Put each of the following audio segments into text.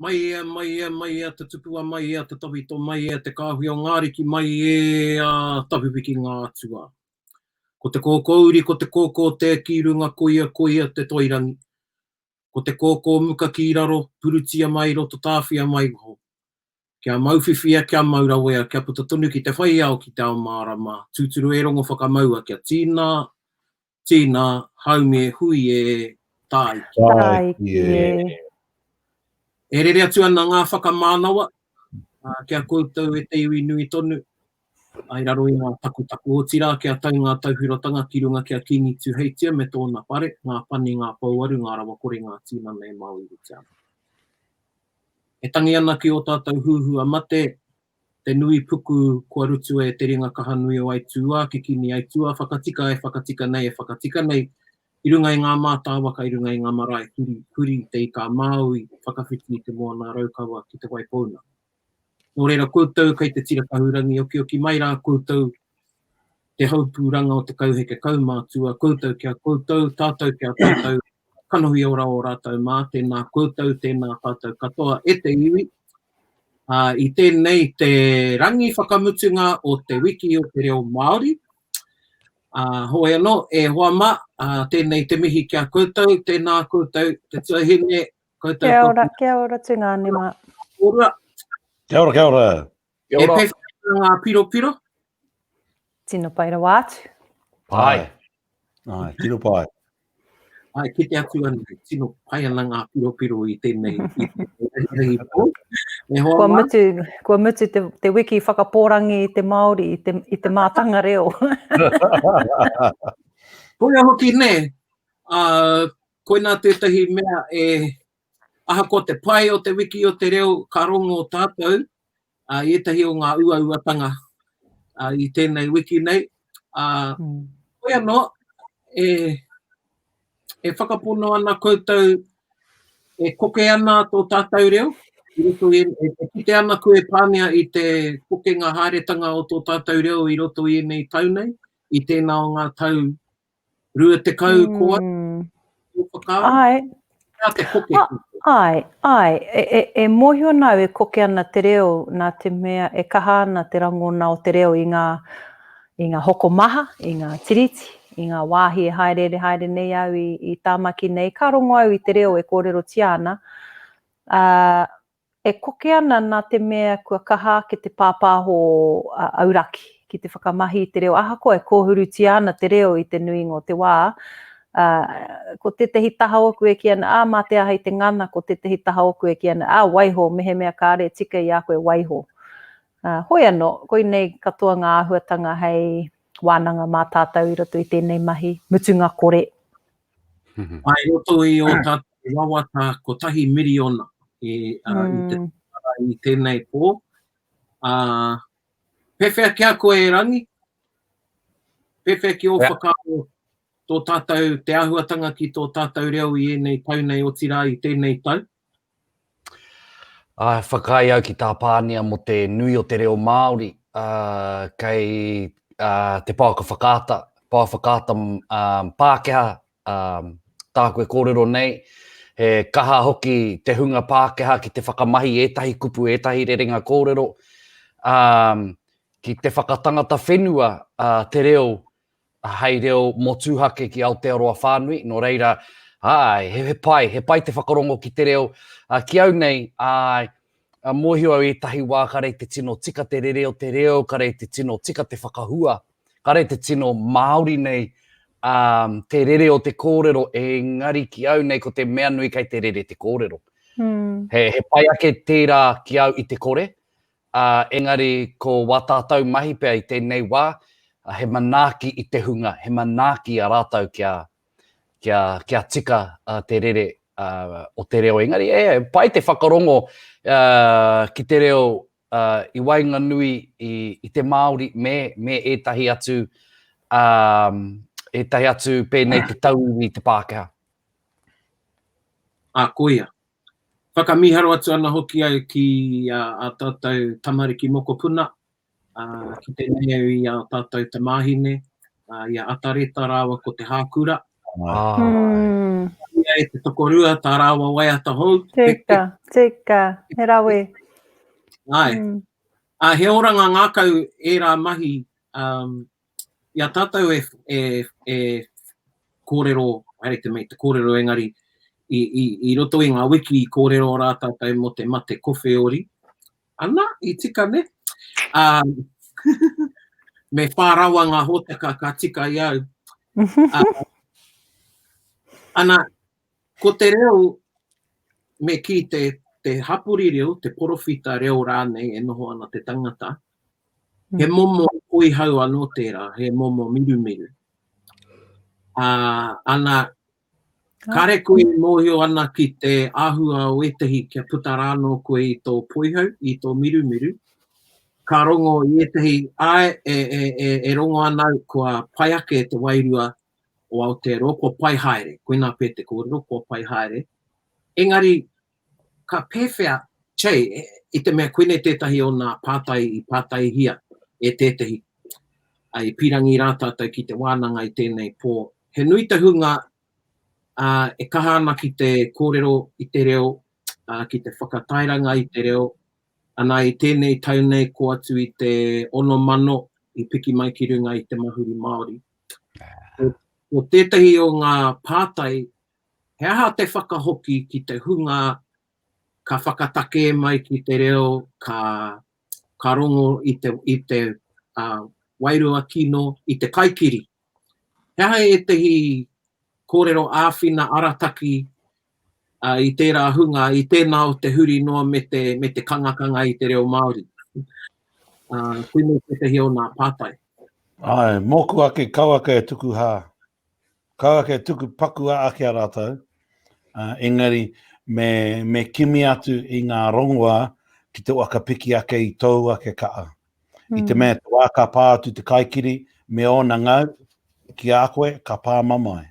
Mai ea, mai ea, mai ea te tupua, mai ea te tawhito, mai ea te kāhui o ngā ariki, mai ea tawhiwhi ki ngā atua. Ko te kōkōuri, ko te kōkō tē ki runga, koia, koia te toirangi. Ko te kōkō muka ki raro, purutia mai roto, tāwhia mai waho. Kia mauwhiwhia, kia maurawea, kia puta tonu ki te whai ao, ki te ao mārama, tūturu e rongo whakamaua kia tīna, tīna, haumi e hui e, tāiki. Tāiki e. E rere atu ana ngā whakamānawa ki a koutou e te iwi nui tonu, i raro i ngā takutaku, otirā kia tau ngā tauwhirotanga ki runga ki a Kīngi Tūheitia me tōna whare, ngā pani, ngā pouaru, ngā rawakore, ngā tīnana e māuiuitia ana. E tangi ana ki ō tātou huhua mate, te nui puku kua rutua e te ringa kaha nui o Aituā, kikini Aituā, whakatika e whakatika nei e whakatika nei, i runga i ngā mātāwaka, i runga i ngā marae huri, huri i te ika a Māui, whakawhiti i te moana a Raukawa ki Te Waipounamu. Nō reira koutou kei te tira kahurangi okioki mai rā koutou te haupūranga o te kauheke kaumātua, koutou ki a koutou, tātou ki a tātou, kanohi ora o rātou mā, tēnā koutou, tēnā tātou katoa e te iwi. Ā, i tēnei te rangi whakamutunga o te wiki o te reo Māori, ā, hoi anō, e hoa mā, ā, tēnei te mihi ki a koutou, tēnā koutou, te tuahine, koutou Kia ora, kia ora tungāne mā. Ora. Kia ora, kia ora. Kia ora. E pēwhea ngā piropiro? Tino pai rawa atu. Pai. Ai, tino pai. Ai, kite atu ana, tino pai ana ngā piropiro i tēnei, i tēnei pō. E hoa kua mutu, kua mutu te, te wiki whakapōrangi i te Māori, i te, i te mātanga reo. Koia hoki nē, uh, koinā tētahi mea e, ahakoa te pai o te wiki o te reo, ka rongo tātou uh, i ētahi o ngā uauatanga uh, i tēnei wiki nei. Uh, mm. Koe anō, e, e whakapono ana koutou e koke ana tō tātou reo, i roto i, e, e kite ana koe Pānia i te kokenga haeretanga o tō tātou reo i roto i ēnei tau nei, i tēnā o ngā tau 20 koa, mm. whakaaro? Ai. Kia te koke. Ai, ai. E, e, e mōhio ana au e koke ana te reo nā te mea e kaha ana te rangona o te reo i ngā, i ngā hokomaha, i ngā tiriti, i ngā wāhi e haereere haere nei au i, i Tāmaki nei. Ka rongo au i te reo e kōrerotia ana. Ā, E koke ana nā te mea kua kaha ake te pāpāho auraki ki te whakamahi i te reo, ahakoa e kōhurutia ana te reo i te nuinga o te wā, ā, ko tētehi taha ōku e kī ana, ā, mā te aha i te ngana, ko tētehi taha ōku e kī ana, ā, waiho, mehemea kāre e tika i a koe, waiho. Ā, hoi anō, koinei katoa ngā āhuatanga hei wānanga mā tātou i roto i tēnei mahi mutunga kore. I roto i ō tātou wawata kotahi miriona i, uh, mm. i, te, mm. i tēnei pō. Uh, pēwhea ki a koe e Rangi? Pēwhea ki ō yeah. whakaaro tō tātou, te āhuatanga ki tō tātou reo i ēnei tau nei, otirā i tēnei tau? Ā, whakaae au ki tā Pānia mō te nui o te reo Māori, ā, kei ā, te pouaka whakaata, pouaka whakaata ā, Pākehā, ā, tāku e kōrero nei, he kaha hoki te hunga Pākehā ki te whakamahi ētahi kupu, ētahi rerenga kōrero, ā, ki te whakatangata whenua ā, te reo hei reo motuhake ki Aotearoa whānui, nō reira, āe, he, he pai, he pai te whakarongo ki te reo, uh, ki au nei, āe, mōhio au ētahi wā kare te tino tika te rere o te reo, kare te tino tika te whakahua, kare te tino Māori nei um, te rere o te kōrero, engari ki au nei ko te mea nui kei te rere te kōrero. Mm. He, he pai ake tērā ki au i te kore, uh, engari ko wā tātou mahi pea i tēnei wā, he manaaki i te hunga, he manaaki a rātou kia, kia, kia tika uh, te rere uh, o te reo. Engari, e, pai te whakarongo uh, ki te reo uh, i waenganui i, i te Māori me, me ētahi atu, um, ētahi atu pēnei te tauiwi te Pākehā. Ā, koia. Whakamīharo atu ana hoki au ki ā, ā tātou tamariki mokopuna, ā, ki te nei au i ā tātou tamāhine, ā, i a Atareta rāua ko Te Hākura. Ā. Mm. Ia e te tokorua tā rāua waiata hou. Tika, tika, he rawe. Āe. Mm. Ā, he oranga ngākau ērā mahi, um, i a tātou e, e, e kōrero, haere te mei te kōrero engari, i, i, i roto i ngā wiki i kōrero rā tātou mō te mate kowheori. Ana, i tika ne? Um, me whā rawa ngā hōtaka ka tika i au. Uh, ana, ko te reo, me kī te, te hapori reo, te porowhita reo rānei e noho ana te tangata, He momo poihau anō tērā, he momo mirumiru. Ā, ana, kāre koe e mōhio ana ki te āhua o ētahi kia puta rānō koe i tō poihau, i tō mirumiru, ka rongo i ētahi, āe, e, e, e, e rongo ana au kua pai ake te wairua o Aotearoa, kua pai haere, koinā pea te kōrero, kua pai haere. Engari, Ka pēwhea, Che, i te mea koinei tētahi o nā pātai i pātaihia e tētahi, i pīrangi rā tātou ki te wānanga i tēnei pō. He nui te hunga e kaha ana ki te kōrero i te reo, ki te whakatairanga i te reo, ana i tēnei tau nei ko atu i te 6,000 i piki mai ki runga i te Mahuru Māori. Ko tētahi o ngā pātai He aha te whakahoki ki te hunga ka whakatakē mai ki te reo, ka, ka rongo i te, i te uh, wairua kino, i te kaikiri? He aha ētehi kōrero āwhina arataki uh, i tērā hunga, i tēnā o te huri noa me te, me te kangakanga i te reo Māori? Uh, koinei tētehi o nā pātai. Ai, mōku ake, kauaka e tuku hā. Kauaka e tuku paku ake a rātou, engari me, me kimi atu i ngā rongoā ki te waka piki ake i tōu ake ka'a. Mm. I te hmm. mea te wā ka pā atu te kaikiri me ōna ngau ki a koe, ka pā mamae.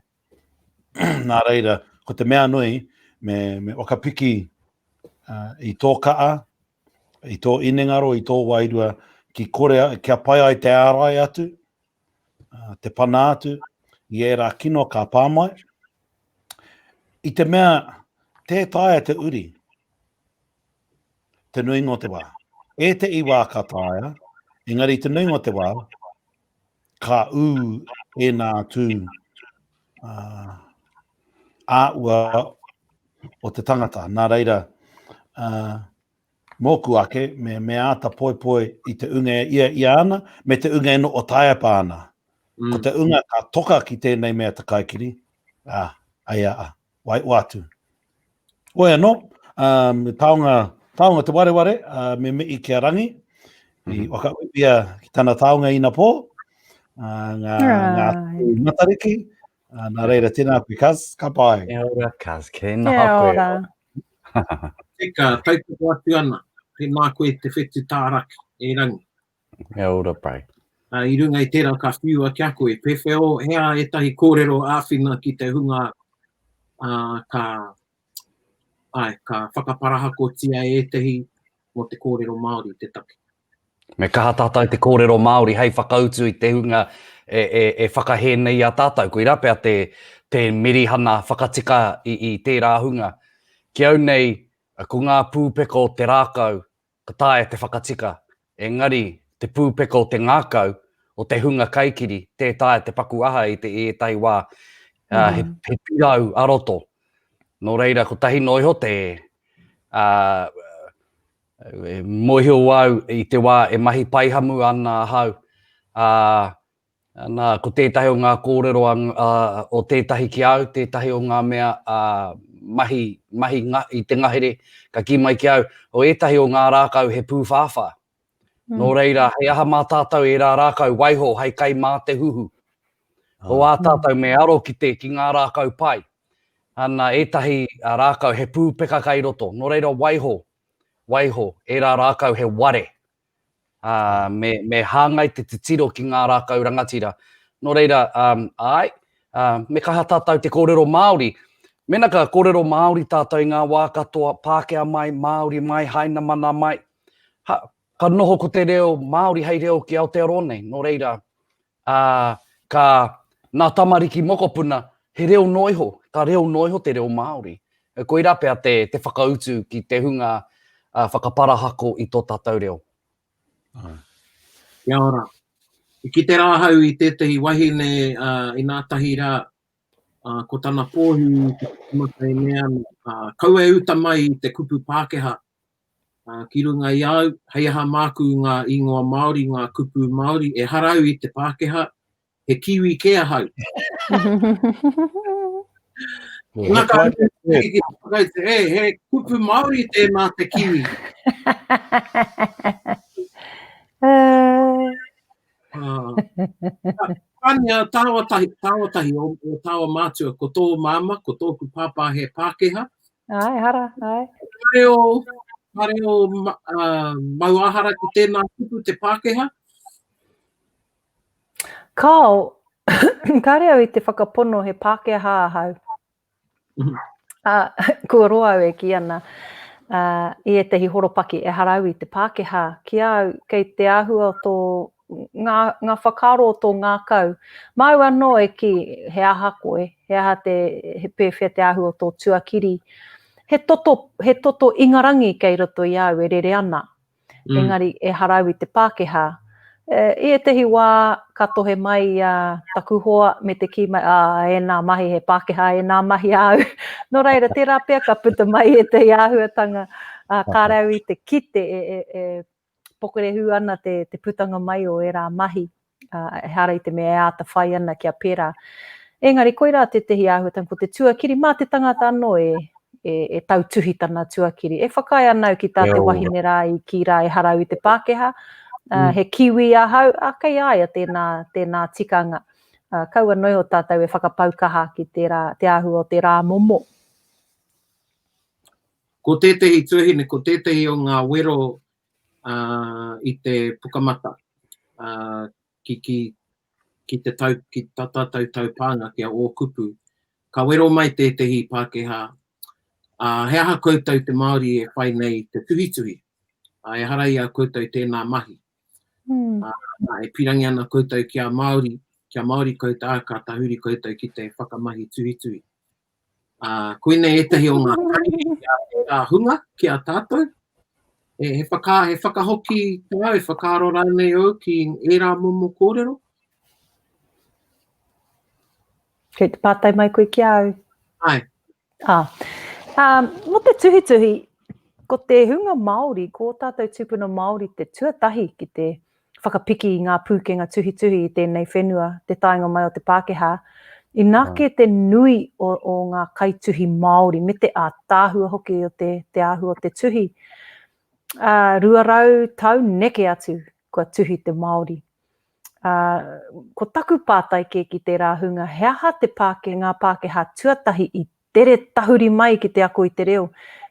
Nā reira, ko te mea nui, me, me whakapiki uh, i tō ka'a, i tō inengaro, i tō wairua, ki kore, kia pai ai te ārai atu, te pana atu i ērā kino ka pā mai. I te mea, tē taea te uri, te nuinga o te wā. E te i wā ka taea, engari te nuinga o te wā, ka ū ēnā tū uh, āua o te tangata. Nā reira, uh, Mōku ake, me, me āta poipoi i te unga e ia ia ana, me te unga e noho taeapa ana. Mm. Ko te unga ka toka ki tēnei mea te kaikiri, ā, ai a, a, wai o atu. Hoi anō, um, taonga, taonga te wareware, uh, me mihi ki a Rangi, mm -hmm. i mhm. whakauia ki tana taonga ina pō, uh, ngā, ngā matariki, uh, nā reira tēnā koe, Kaz, ka pai. Kia ora, Kaz, tēnā koe. Kia ora. Tika, tautoko atu ana, tēnā koe te whetu tāraki, e Rangi. Kia ora, pai. Uh, I runga i tērā ka whiua ki a koe, pēwhea he aha ētahi kōrero āwhina ki te hunga uh, ka, ai, ka whakaparahakotia e ētahi mō te kōrero Māori te take. Me kaha tātou te kōrero Māori hei whakautu i te hunga e, e, e whakahē nei i a tātou. Koirā pea te, te mirihana whakatika i, i tērā hunga. Ki au nei, ko ngā pūpeka o te rākau ka taea te whakatika, engari te pūpeka o te ngākau, o te hunga kaikiri, tē taea te paku aha i te i ētahi wā, uh, he, he pirau a roto. Nō reira, kotahi noa iho te, uh, E mōhio au i te wā e mahi paihamu ana ahau, ā, nā, ko tētahi o ngā kōrero a, a, o tētahi ki a au, tētahi o ngā mea a, mahi, mahi nga, i te ngahere, ka kī mai ki au, o ētahi o ngā rākau he pūwhāwhā. Mm. Nō reira, hei aha mā tātou ērā rākau, waiho hei kai mā te huhu. O ā tātou me aro ki te, ki ngā rākau pai. Ana, ētahi rākau he pūpeka kai roto. Nō reira, waiho, waiho, ērā rākau he ware. Ā, me, me hāngai te titiro ki ngā rākau rangatira. Nō reira, um, āe, ā, me kaha tātou te kōrero Māori. Mēnā ka kōrero Māori tātou i ngā wā katoa, Pākehā mai, Māori mai, Hainamana mai, ha, ka noho ko te reo Māori hei reo ki Aotearoa nei. Nō reira, ā, ka, nā tamariki mokopuna, he reo noa iho, ka reo noa iho te reo Māori. Koirā pea te, te whakautu ki te hunga whakaparahako i tō tātou reo. Āe. Kia ora. I kite rā ahau i tētahi wahine inā tahi rā, ko tana pōhi ki te tangata e mea ana, kaua e uta mai i te kupu Pākehā, ki runga i a au, hei aha māku ngā ingoa Māori, ngā kupu Māori, ehara au i te Pākehā, he Kiwi kē ahau. Nā ka whakaute, he, he kupu Māori tēnā te Kiwi. Pānia, tāua tahi, tāua tahi o, o tāua mātua, ko tō māma, ko tōku pāpā he Pākehā. Āe, hara, āe. Kāre o, kāre o uh, mauāhara ki tēnā kupu te Pākehā? Kāo, kāre au i te whakapono he Pākehā ahau. Ā, kua roa au e kī ana, ā, i ētahi horopaki ehara au i te Pākehā. Ki a au, kei te āhua o tō, ngā, ngā whakaaro o tō ngākau. Māu anō e kī, he aha koe, he aha te, he pēwhea te āhua o tō tuakiri. He toto, he toto Ingarangi kei roto i a au e rere ana. Mm. Engari ehara au i te Pākehā. E, I ētahi wā ka tohe mai a taku hoa me te kī mai, ā, ēnā mahi he Pākehā, ēnā mahi āu. Nō reira, tērā pea ka puta mai ētahi āhuatanga, ā, kāre au i te kite e, e, e pokerehū ana te, te putanga mai o ērā mahi. Ā, ehara i te mea e āta whai ana kia pērā. Engari, koirā tētehi āhuatanga, ko te tuakiri, mā te tangata anō e, e, e tautuhi tana tuakiri. E whakaae ana au ki tā te wahine rā i kī rā ehara au i te Pākehā, ā, mm. he Kiwi ahau, ā, kei a ia tēnā, tēnā tikanga. Ā, kaua noa iho tātou e whakapau kaha ki tērā, te āhua o te rā momo. Ko tētehi tuahine, ko tētehi o ngā wero i te pukamata ki, ki, ki te tau, ki tā tātou taupānga ki a Ōkupu. Ka wero mai tētehi Pākehā, ā, he aha koutou te Māori e whai nei i te tuhituhi? Ā, ehara i a koutou tēnā mahi. Mm. Ā, e pirangi ana koutou kia Māori, kia Māori koutou, ā, ka tahuri koutou ki te whakamahi tuhituhi. Ā, koinei ētahi o ngā karere ki a tērā hunga, ki a tātou. E, he, whaka, he whakahoki tāu, he whakaaro rānei au ki ērā momo kōrero? Kei te pātai mai koe ki a au? Āe. Ah. Um, mō te tuhituhi, ko te hunga Māori, ko ō tātou tūpuna Māori te tuatahi ki te whakapiki i ngā pūkenga tuhituhi i tēnei whenua, te taenga mai o te Pākehā, inā kē te nui o, o ngā kaituhi Māori, me te ātaahua hoki o te, te āhua o te tuhi. Ā, 200 tau neke atu kua tuhi te Māori. Ā, ko taku pātai kē ki tērā hunga, he aha te Pākehā, ngā Pākehā tuatahi i tere tahuri mai ki te ako i te reo,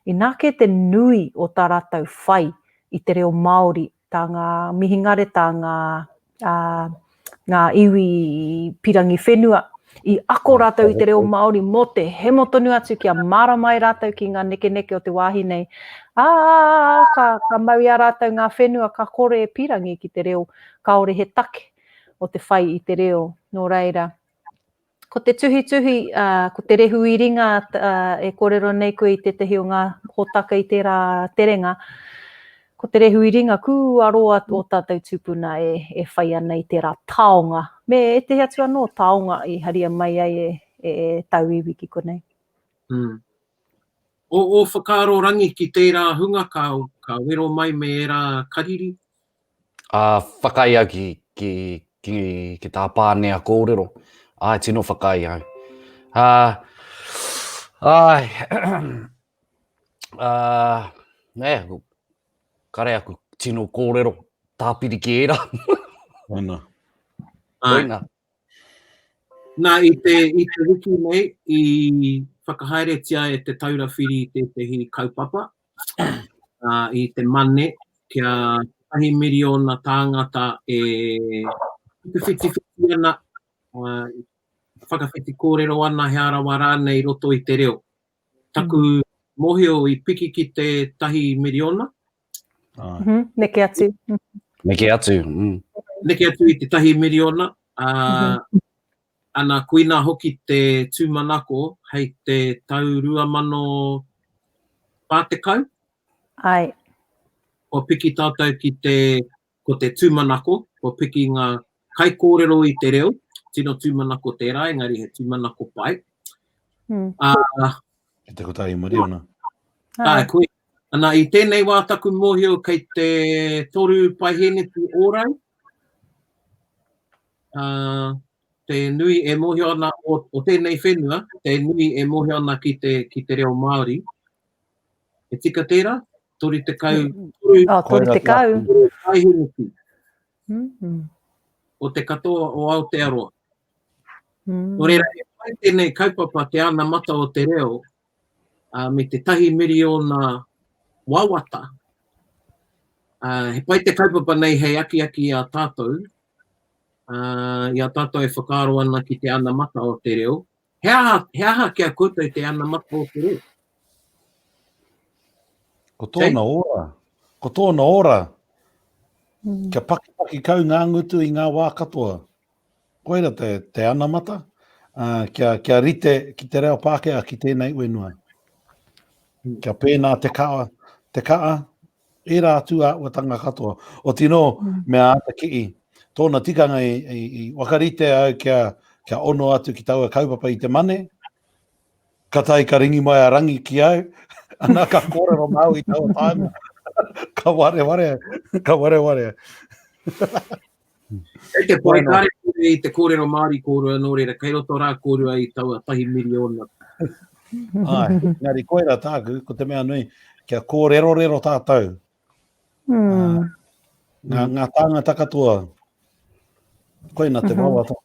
inā kē te nui o tā rātou whai i te reo Māori, tā ngā mihingare, tā ngā, ā, ngā iwi pirangi whenua, i ako rātou i te reo Māori mō te hemo tonu atu kia mārama ai rātou ki ngā nekeneke o te wāhi nei. Ā, ka, ka mau i a rātou ngā whenua ka kore e pirangi ki te reo, kāore he take o te whai i te reo, nō reira, Ko te tuhituhi, ko te rehu i ringa e kōrero nei koe i tētahi o ngā hōtaka i tērā terenga, ko te rehu i ringa kua roa ō tātou tūpuna e, e whai ana i tērā taonga, me ētahi atu anō taonga i haria mai ai e, e, e tauiwi ki konei. Mm. O ō whakaaro Rangi ki tērā hunga ka, ka wero mai me ērā kariri? Ā, whakaae au ki, ki, ki, ki tā Pānea kōrero. Āe, tino whakaae au. Ā, āe, ā, nē, kare aku tino kōrero tāpiri ki ērā. Ana. Koina. Nā, i te, i te wiki nei, i whakahaeretia e Te Taura Whiri tētehi kaupapa, ā, i te Mane, kia kotahi miriona tāngata e whakawhitiwhiti ana, ā, whakawhiti kōrero ana he arawa rānei i roto i te reo. Taku mōhio i piki ki te tahi miriona. Mm -hmm. Neke atu. Neke atu. Mm. Neke atu i te tahi miriona. Uh, mm -hmm. Ana, koina hoki te tūmanako hei te tau 2040. Ai. Kua piki tātou ki te ko te tūmanako, kua piki ngā kaikōrero i te reo, tino tūmanako tērā, engari he tūmanako pai. Mm. Uh, Ki te kotahi miriona. Āe, koe. Ana, i tēnei wā taku mōhio kei te toru paihēneti ōrau, uh, te nui e mōhio ana o, o tēnei whenua, te nui e mōhio ana ki te, ki te reo Māori. E tika tērā? 30, 3, oh, 30. 3 paihēneti. Mm -hmm. O te katoa o Aotearoa. Mm. Nō reira, he pai tēnei kaupapa te anamata o te reo, uh, me te tahi miriona wawata. Uh, he pai te kaupapa nei hei akiaki i a tātou, uh, i a tātou e whakaaro ana ki te anamata o te reo. He aha, he aha ki a koutou te anamata o te reo? Ko tōna ora. Ko tōna ora. Mm. Kia pakipaki kau ngā ngutu i ngā wā katoa. Koira te, te anamata, uh, kia, kia rite ki te reo Pākehā ki tēnei whenua. Mm. Kia pēnā te kaa, te kaa, ērā atu āhuatanga katoa. Otinō, mm. me āta kii, tōna tikanga i, i, i wakarite au kia, kia ono atu ki taua kaupapa i te mane, ka tae ka ringi mai a Rangi ki au, ana ka kōrero māu i taua tāima. ka wareware, ka wareware. Kei te pai kare kore i te kōrero Māori kōrua nō reira, kei roto rā kōrua i taua tahi miriona. Ai, engari koira tāku, ko te mea nui, kia kōrerorero tātou. Mm. Uh, ngā, ngā tāngata katoa, koina te mm -hmm. wawata.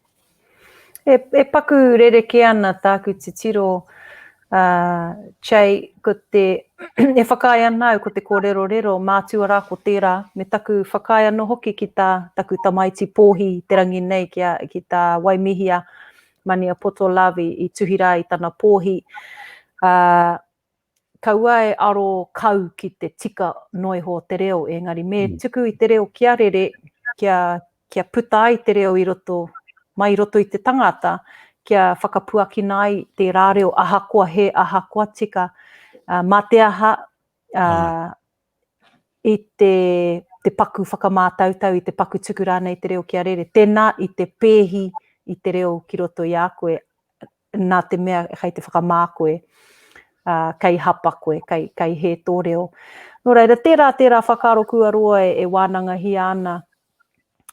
E, e paku rerekē ana tāku titiro, uh, Chey, ko te, e whakaae ana au ko te kōrerorero, mātua rā ko tērā, me taku whakaae anō hoki ki tā taku tamaiti pōhi i te rangi nei, ki, a, ki tā Waimihia Maniapoto Love i, i tuhi rā i tana pōhi. Uh, kaua e aro kau ki te tika noa iho o te reo, engari me mm. tuku i te reo kia rere, kia, kia puta ai te reo i roto, mai i roto i te tangata, kia whakapuakina ai tērā reo ahakoa he, ahakoa tika, uh, mā te aha, uh, i te, te paku whakamātautau, i te paku tuku rānei te reo kia rere, tēnā i te pēhi i te reo ki roto i a koe, nā te mea kei te whakamā koe, ā, kei hapa koe, kei, kei hē tō reo. Nō reira, tērā, tērā whakaaro kua roa e, e wānangahia ana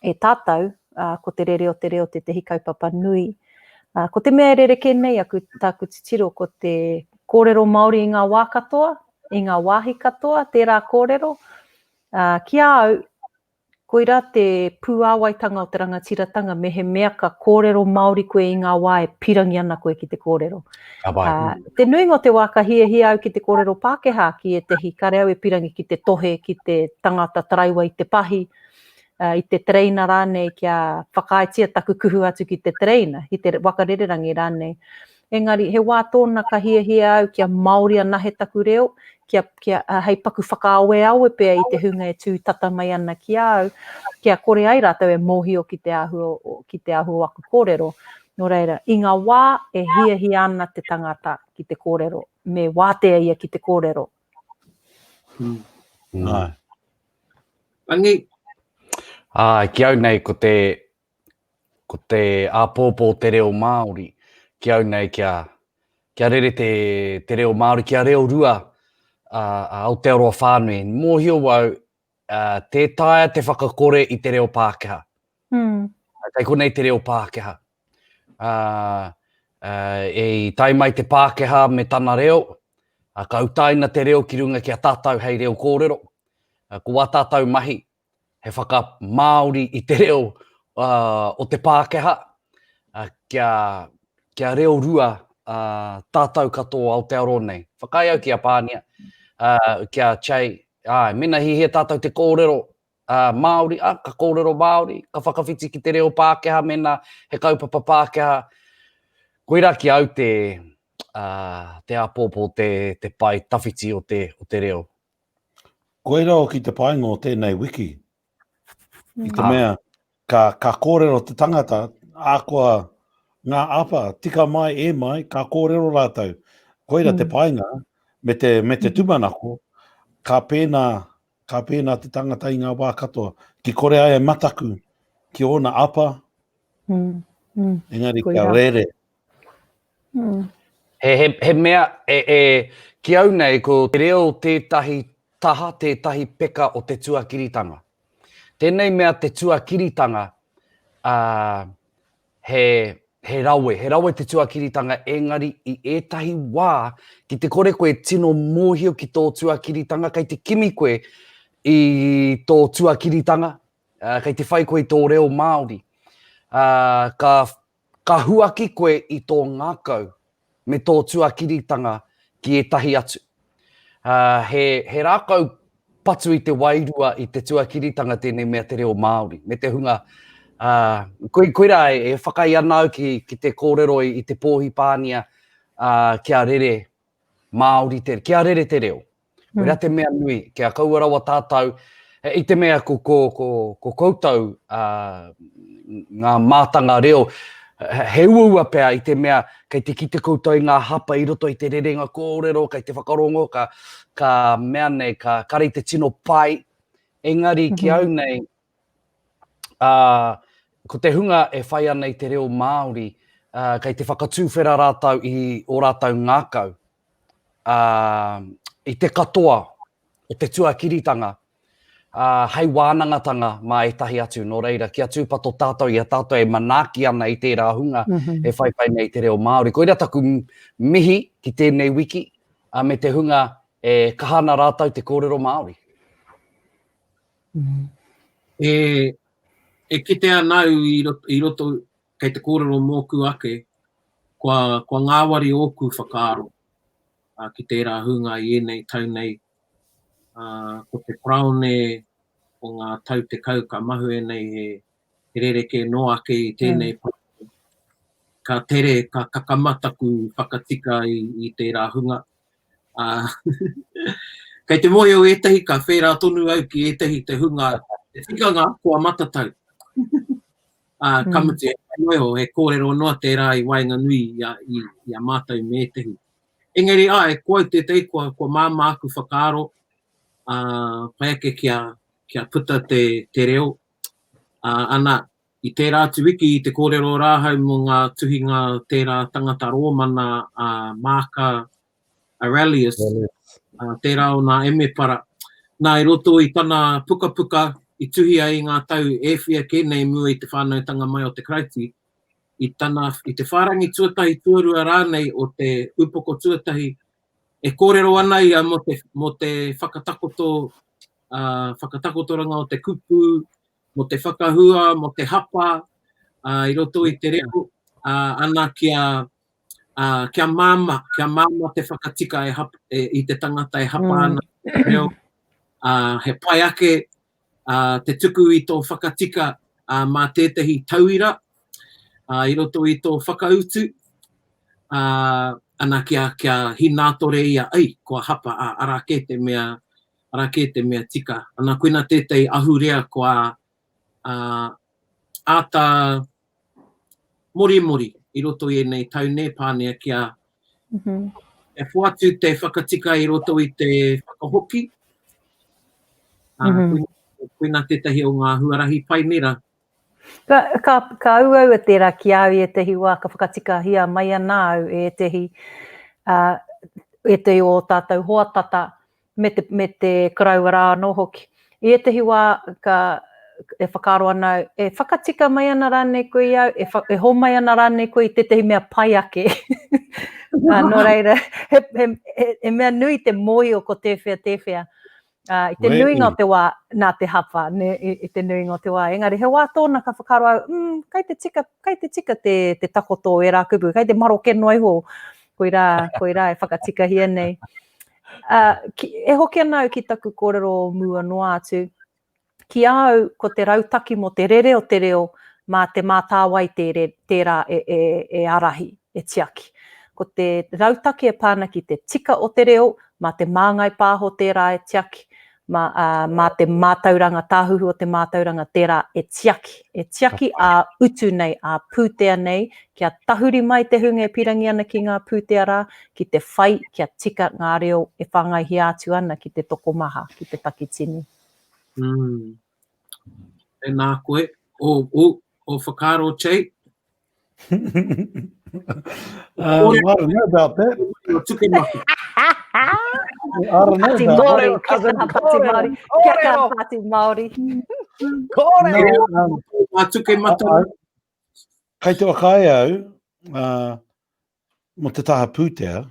e tātou, ā, ko te rere o te reo tētehi kaupapa nui. Ā, ko te mea e rerekē nei aku, tāku titiro, ko te kōrero Māori i ngā wā katoa, i ngā wāhi katoa, tērā kōrero. Ā, ki a au, Koirā te pūāwaitanga o te rangatiratanga mehemea ka kōrero Māori koe i ngā wā e pirangi ana koe ki te kōrero. Ka pai. Uh, te nuinga o te wā ka hiahia au ki te kōrero Pākehā ki ētehi, kare au e pirangi ki te tohe, ki te tangata taraiwa i te pahi, uh, i te tereina rānei kia whakaaetia taku kuhu atu ki te tereina, ki te waka rererangi rānei. Engari, he wā tōna ka hiahia au kia Māori anahe taku reo, kia, kia, hei paku whakaaweawe pea i te hunga e tū tata mai ana ki a au, kia kore ai rātou e mōhio ki te āhua, ki te āhua o aku kōrero. Nō reira, i ngā wā e hiahia ana te tangata ki te kōrero, me wātea ia ki te kōrero. Mm. Mm. Āe. Rangi? Āe, ki au nei ko te, ko te āpōpō te reo Māori, ki au nei kia. Kia rere te, te reo Māori, kia reo rua a, a Aotearoa whānui. Mōhio au, uh, tē taea te whakakore i te reo Pākehā. Mm. Kei konei te reo Pākehā. Uh, uh, e i tae mai te Pākehā me tana reo, uh, ka utaina te reo ki runga ki a tātou hei reo kōrero. Uh, ko wā tātou mahi, he whakamāori i te reo uh, o te Pākehā, uh, kia, kia reo rua uh, tātou katoa Aotearoa nei. Whakaae au ki a Pānia, uh, ki a Chey, āe, mena hihia tātou te kōrero uh, Māori, ah, ka kōrero Māori, ka whakawhiti ki te reo Pākehā mena he kaupapa Pākehā. Koirā ki au te, uh, te āpōpō, te, te pae tawhiti o te, o te reo. Koirā hoki te painga o tēnei wiki. I te mea, ka, ka kōrero te tangata, akoa ngā apa, tika mai, e mai, ka kōrero rātou. Koira mm. te painga, me te, me te mm. tūmanako, ka pēnā, ka pēnā te tangata i ngā wā katoa. Ki kore ai e mataku ki ōna apa, mm. Mm. engari kia rere. Mm. He, he, he mea, e, e, ki au nei, ko te reo tētahi taha, tētahi peka o te tuakiritanga. Tēnei mea te tuakiritanga, uh, he, he rawe, he rawe te tuakiritanga, engari i ētahi wā, ki te kore koe tino mōhio ki tō tuakiritanga, kei te kimi koe i tō tuakiritanga, uh, kei te whai koe i tō reo Māori. Uh, ka Ka huaki koe i tō ngākau me tō tuakiritanga ki ētahi atu. He, he rākau patu i te wairua i te tuakiritanga tēnei mea te reo Māori, me te hunga, ā, koi, koirā e, e whakai ana au ki, ki te kōrero i, i te pōhi pānia, ā, kia rere Māori te, kia rere te reo. Koirā te mea nui, kia kaua rawa tātou, i te mea ko, ko, ko, ko koutou uh, ngā mātanga reo, he uaua pea i te mea kei te kite koutou i ngā hapa i roto i te rerenga kōrero, kei te whakarongo, ka, ka mea nei, ka kare i te tino pai, engari ki au nei, uh, ko te hunga e whai ana i te reo Māori, uh, kei te whakatūwhera rātou i ō rātou ngākau, ā, i te katoa o te tuakiritanga, ā, hei wānangatanga mā ētahi atu. Nō reira, kia tūpato tātou i a tātou e manaaki ana i tērā hunga mm -hmm. e whaiwhai nei i te reo Māori. Koira taku mihi ki tēnei wiki, ā, me te hunga e kaha ana rātou te kōrero Māori. Mm -hmm. E, e kite ana au i roto, i roto kei te kōrero mōku ake, kua, kua ngāwari ōku whakaaro uh, ki tērā hunga i ēnei tau nei. Uh, ko te paraone o ngā tau tekau ka mahue nei he, he rerekē noa ake i tēnei mm. Ka tere, ka kakama taku whakatika i, i tērā hunga. Uh, kei te mōhio ētahi ka whērā tonu au ki ētahi te hunga te tikanga kua matatau. Ā, ka mm. mutu, he noa he kōrero noa tērā i waenganui i a, i, i a mātou me ētehi. Engari, āe, ko au tētehi, kua, kua māmā aku whakaaro, ā, pai ake kia, kia puta te, te reo. Ā, ana, i tērā atu wiki i te kōrero rā ahau mō ngā tuhinga tērā tangata Rōmana a Māka Aurelius, uh, tērā o nā emepara. Nā, i roto i tana pukapuka i tuhia i ngā tau e whia kē nei mua i te whānautanga mai o te Karaiti, i, tana, i te whārangi tuatahi, tuarua rānei o te upoko tuatahi, e kōrero ana ia mō te, mō te whakatakoto, uh, whakatakotoranga o te kupu, mō te whakahua, mō te hapa, uh, i roto i te reo, uh, ana kia, ā, kia māmā, kia māmā te whakatika e hapa, e, i te tangata e hapa mm. ana te reo, ā, he pai ake ā, te tuku i tō whakatika ā, mā tētahi tauira ā, i roto i tō whakautu, ā, ana kia, kia hinātore ia, ai, kua hapa, ā, arā kē te mea, arā kē te mea tika. Ana, koina tētahi ahurea kua ā, āta morimori i roto i ēnei tau nē, Pānia, kia, mm -hmm. kia whoatu te whakatika i roto i te whakahoki. Mm -hmm. Koina tētahi o ngā huarahi pai nera. Ka, ka, ka uaua tērā ki a au i ētahi wā ka whakatikahia mai ana au e ētahi. Uh, ētehi o ō tātou hoa tata, me te, me te koroua rā anō hoki. I ētehi wā ka, e whakaaro ana au, e whakatika mai ana rānei koe i au, e, wha, e hōmai ana rānei koe i tētehi mea pai ake. uh, nō reira, he, he, he, he mea nui te mōhio ko tēwhea tēwhea. Uh, I te Wei. nuinga o te wā, nā te hapa, ne, i, i te nuinga o te wā. Engari, he wā tōna ka whakaaro au, mm, kai te tika, kai te tika te, te takoto o ērā kupu, kai te maroke noa iho, koirā, koirā e whakatikahia nei. Uh, ki, e hoki ana au ki taku kōrero o mua noa atu, ki a au ko te rautaki mō te rere o te reo mā Te Mātāwai tērā e, e, e ārahi, e tiaki. Ko te rautaki e pā ana ki te tika o te reo, mā Te Māngai Pāho tērā e tiaki, mā, ā, mā te mātauranga, tāhuhu o te mātauranga tērā e tiaki. E tiaki ā-utu nei, ā-pūtea nei, kia tahuri mai te hunga e pīrangi ana ki ngā pūtea rā, ki te whai kia tika ngā reo e whāngaihia atu ana ki te tokomaha, ki te takitini. Mm. Tēnā koe. O, o, o whakaaro, Chey? um, I don't know about that. I don't know about Māori, that. Kia kaha Pāti Māori. Kia kaha Pāti Māori. Kōrero. No, um, Ngā tuke mata. Kei te whakaae au, uh, mo te taha pūtea,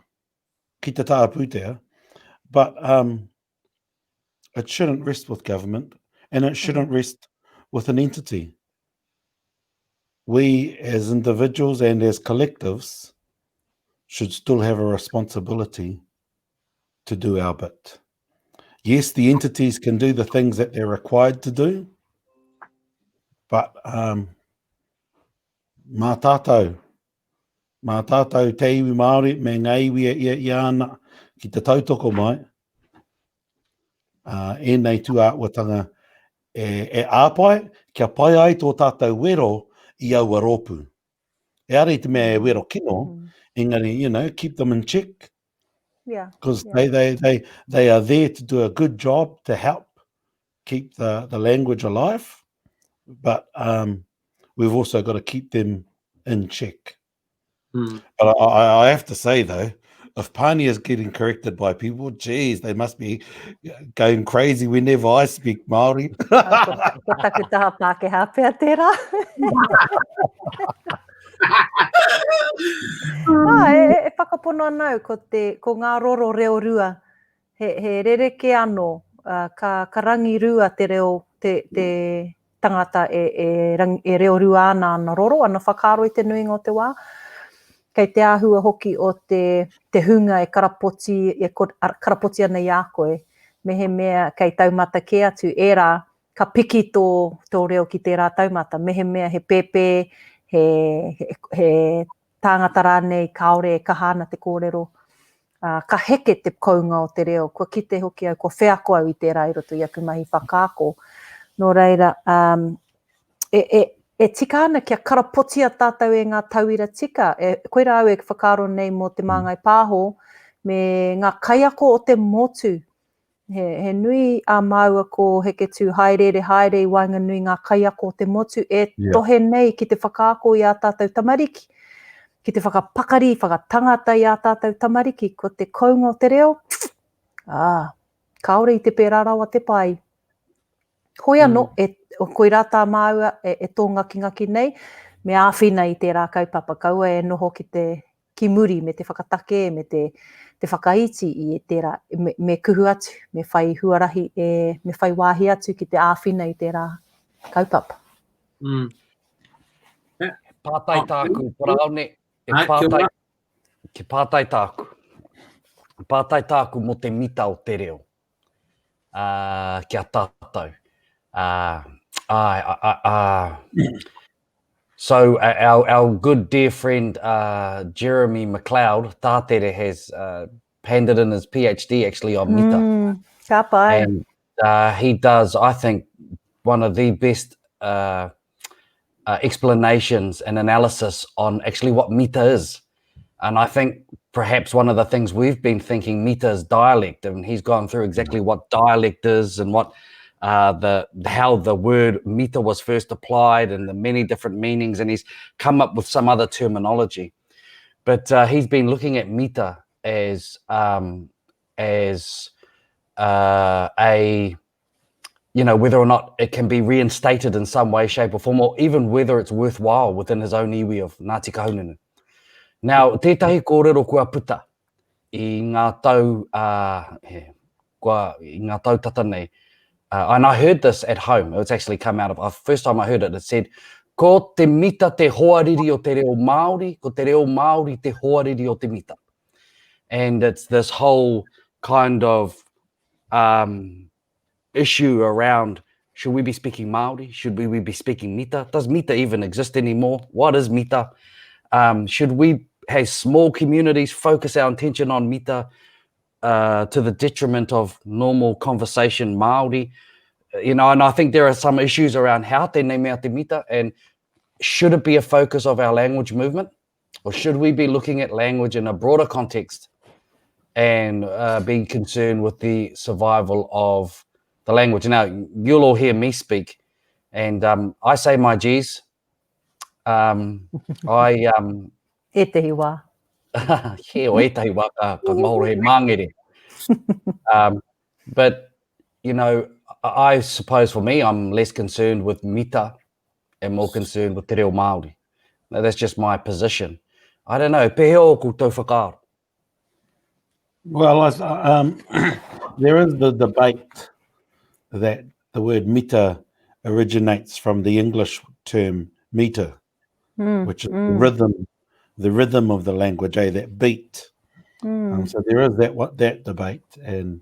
ki te taha pūtea, but um, it shouldn't rest with government and it shouldn't mm. rest with an entity. We as individuals and as collectives should still have a responsibility to do our bit. Yes, the entities can do the things that they're required to do, but um, mā tātou, mā tātou te iwi Māori me ngā iwi e ia ia ana ki te tautoko mai, uh, ēnei tūāhuatanga e, e āpai, kia pai ai tō tātou wero i aua rōpū. Ehara i te mea e wero kino, mm. engari, you know, keep them in check. Yeah. Because yeah. they, they, they, they are there to do a good job to help keep the, the language alive, but um, we've also got to keep them in check. Mm. But I, I have to say, though, if Pania is getting corrected by people, geez, they must be going crazy whenever I speak Māori. Ko taku taha Pākehā pea tērā. ah, e, e whakapono ana au ko, te, ko ngā roro reo rua, he, he rerekē anō, uh, ka, ka rangirua te reo, te, te, tangata e, e, rang, e reorua ana ana roro, ana whakaaro i te nuinga o te wā. Kei te āhua hoki o te, te hunga e karapoti, e karapoti ana i a koe, mehemea kei taumata kē atu ērā, ka piki tō, tō reo ki tērā taumata. Mehemea he pēpē, he, he, he tāngata rānei kāore e kaha ana te kōrero, ā, ka heke te kounga o te reo. Kua kite hoki au, kua wheako au i tērā i roto i aku mahi whakaako. Nō reira, um, e, e, e tika ana kia karapotia tātou e ngā tauira tika. E, koirā au e whakaaro nei mō Te Māngai Pāho me ngā kaiako o te motu He, he nui ā māua ko Heketū haereere haere i waenganui ngā kaiako o te motu e yeah. tohe nei ki te whakaako i ā tātou tamariki, ki te whakapakari, whakatangata i ā tātou tamariki, ko te kounga o te reo, ā, kāore i te pērā rawa te pai. Hoi anō, mm. e, koirā tā māua e, e tōngakingaki nei, me āwhina i tērā kaupapa, kaua e noho ki te, ki muri me te whakatakē me te, te whakaiti i tērā, me, me kuhu atu, me whai huarahi, e, me whai wāhi atu ki te āwhina i tērā kaupapa. Mm. He pātai tāku, Paraone, e pātai, ke pātai tāku. Pātai tāku mō te mita o te reo. Uh, ki a tātou. Uh, ai, ai, ai, So uh, our, our good dear friend uh, Jeremy McLeod, Tātere, has uh, handed in his PhD actually on mita. Mm, ka pai. And uh, he does, I think, one of the best uh, uh, explanations and analysis on actually what mita is. And I think perhaps one of the things we've been thinking mita is dialect, and he's gone through exactly what dialect is and what uh, the how the word mita was first applied and the many different meanings, and he's come up with some other terminology. But uh, he's been looking at mita. as, um, as uh, a, you know, whether or not it can be reinstated in some way, shape or form, or even whether it's worthwhile within his own iwi of Ngāti Kahungunu. Now, tētahi kōrero kua puta i ngā tau, uh, he, kua, i ngā tau tata nei, uh, and I heard this at home, it's actually come out of, uh, first time I heard it, it said, ko te mita te hoariri o te reo Māori, ko te reo Māori te hoariri o te mita. And it's this whole kind of um, issue around should we be speaking Māori? Should we be speaking mita? Does mita even exist anymore? What is mita? Um, should we, as small communities, focus our intention on mita uh, to the detriment of normal conversation Māori? You know, and I think there are some issues around how te nei mea te mita and should it be a focus of our language movement? Or should we be looking at language in a broader context and uh, being concerned with the survival of the language? Now, you'll all hear me speak, and um, I say my G's. Um, I... Um, Ētehi wā. He, o ētahi wā ka, ka ngahoro he māngere. Um, but, you know, I suppose for me, I'm less concerned with mita and more concerned with te reo Māori. Now, that's just my position. I don't know, pēhea o koutou whakaaro? Well, I, um, there is the debate that the word mita originates from the English term meter, mm, which is mm. the rhythm, the rhythm of the language, eh, that beat. Mm. Um, so there is that what that debate, and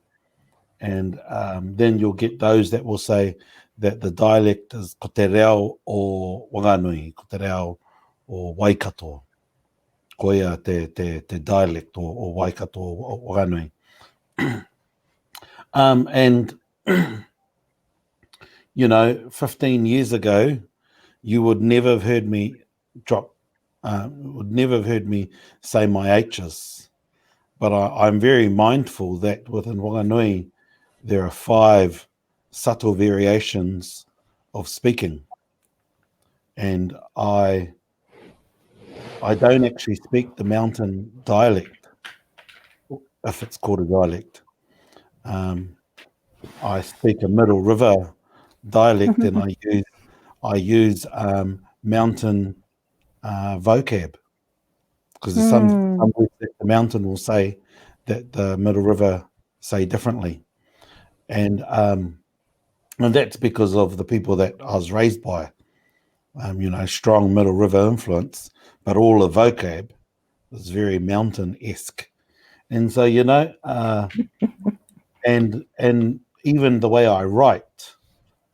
and um, then you'll get those that will say that the dialect is ko te reo o Wanganui, ko te reo o Waikato. Koia te, te, te dialect o, o Waikato o Wanganui. um, and, you know, 15 years ago, you would never have heard me drop, uh, would never have heard me say my H's. But I, I'm very mindful that within Wanganui, there are five subtle variations of speaking. And I I don't actually speak the mountain dialect, if it's called a dialect. Um, I speak a Middle River dialect, and I use I use um, mountain uh, vocab because mm. some hmm. some words that the mountain will say that the Middle River say differently, and um, and that's because of the people that I was raised by. Um, you know, strong Middle River influence, but all the vocab is very mountain esque, and so you know, uh, and and even the way I write,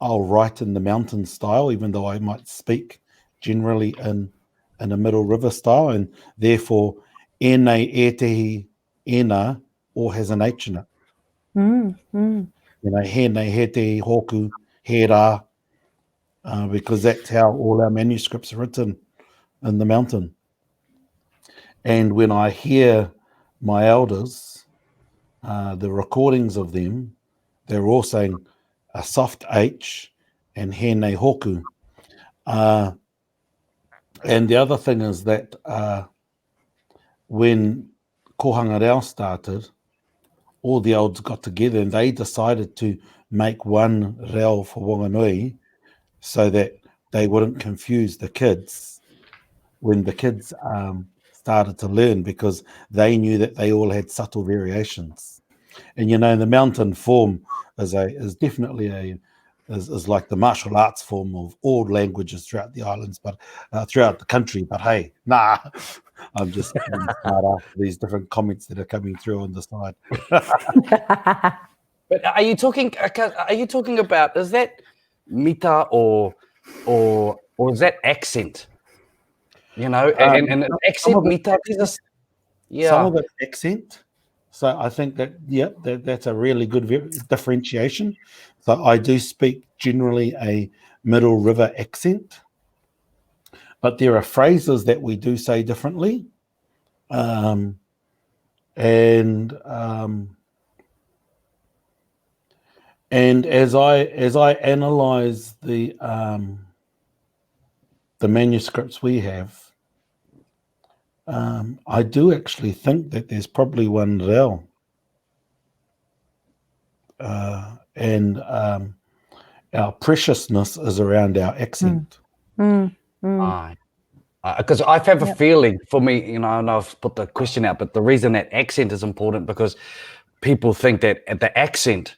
I'll write in the mountain style, even though I might speak generally in in a middle river style, and therefore ēnei ētehi ēnā all has an H in it. Mm, mm. You know, he nei, he te hōku, he rā, uh, because that's how all our manuscripts are written in the mountain. And when I hear my elders, uh, the recordings of them, they're all saying a soft H and he nei hoku. Uh, and the other thing is that uh, when Kohanga Reo started, all the olds got together and they decided to make one reo for Wanganui so that they wouldn't confuse the kids when the kids um, started to learn because they knew that they all had subtle variations. And you know, the mountain form is a is definitely a is, is like the martial arts form of all languages throughout the islands, but uh, throughout the country. But hey, nah, I'm just these different comments that are coming through on the side. but are you talking? Are you talking about is that mita or or or is that accent? You know, and, um, and accent mita is yeah. Some of it's accent. So I think that yeah, that, that's a really good differentiation. So I do speak generally a Middle River accent, but there are phrases that we do say differently. Um, and um, and as I as I analyze the um, the manuscripts we have. Um, I do actually think that there's probably one reo. Uh, and um, our preciousness is around our accent. Mm. Mm. Aye. Because I have a Yep. feeling for me, you know, and I've put the question out, but the reason that accent is important because people think that the accent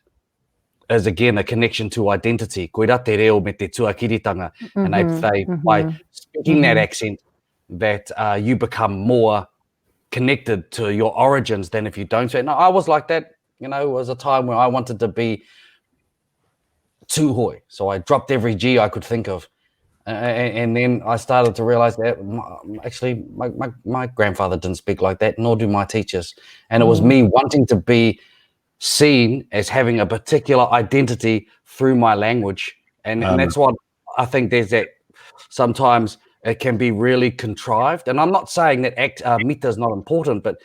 is again a connection to identity. Koira te reo me te tuakiritanga. And they Mhm, say by mhm. speaking that Mhm. accent that uh, you become more connected to your origins than if you don't say. No, I was like that. You know, it was a time where I wanted to be Tūhoe. So I dropped every G I could think of. And, and then I started to realize that actually my, my, my grandfather didn't speak like that, nor do my teachers. And it was Mm. me wanting to be seen as having a particular identity through my language. And, and Um, that's what I think there's that sometimes it can be really contrived. And I'm not saying that act, uh, mita is not important, but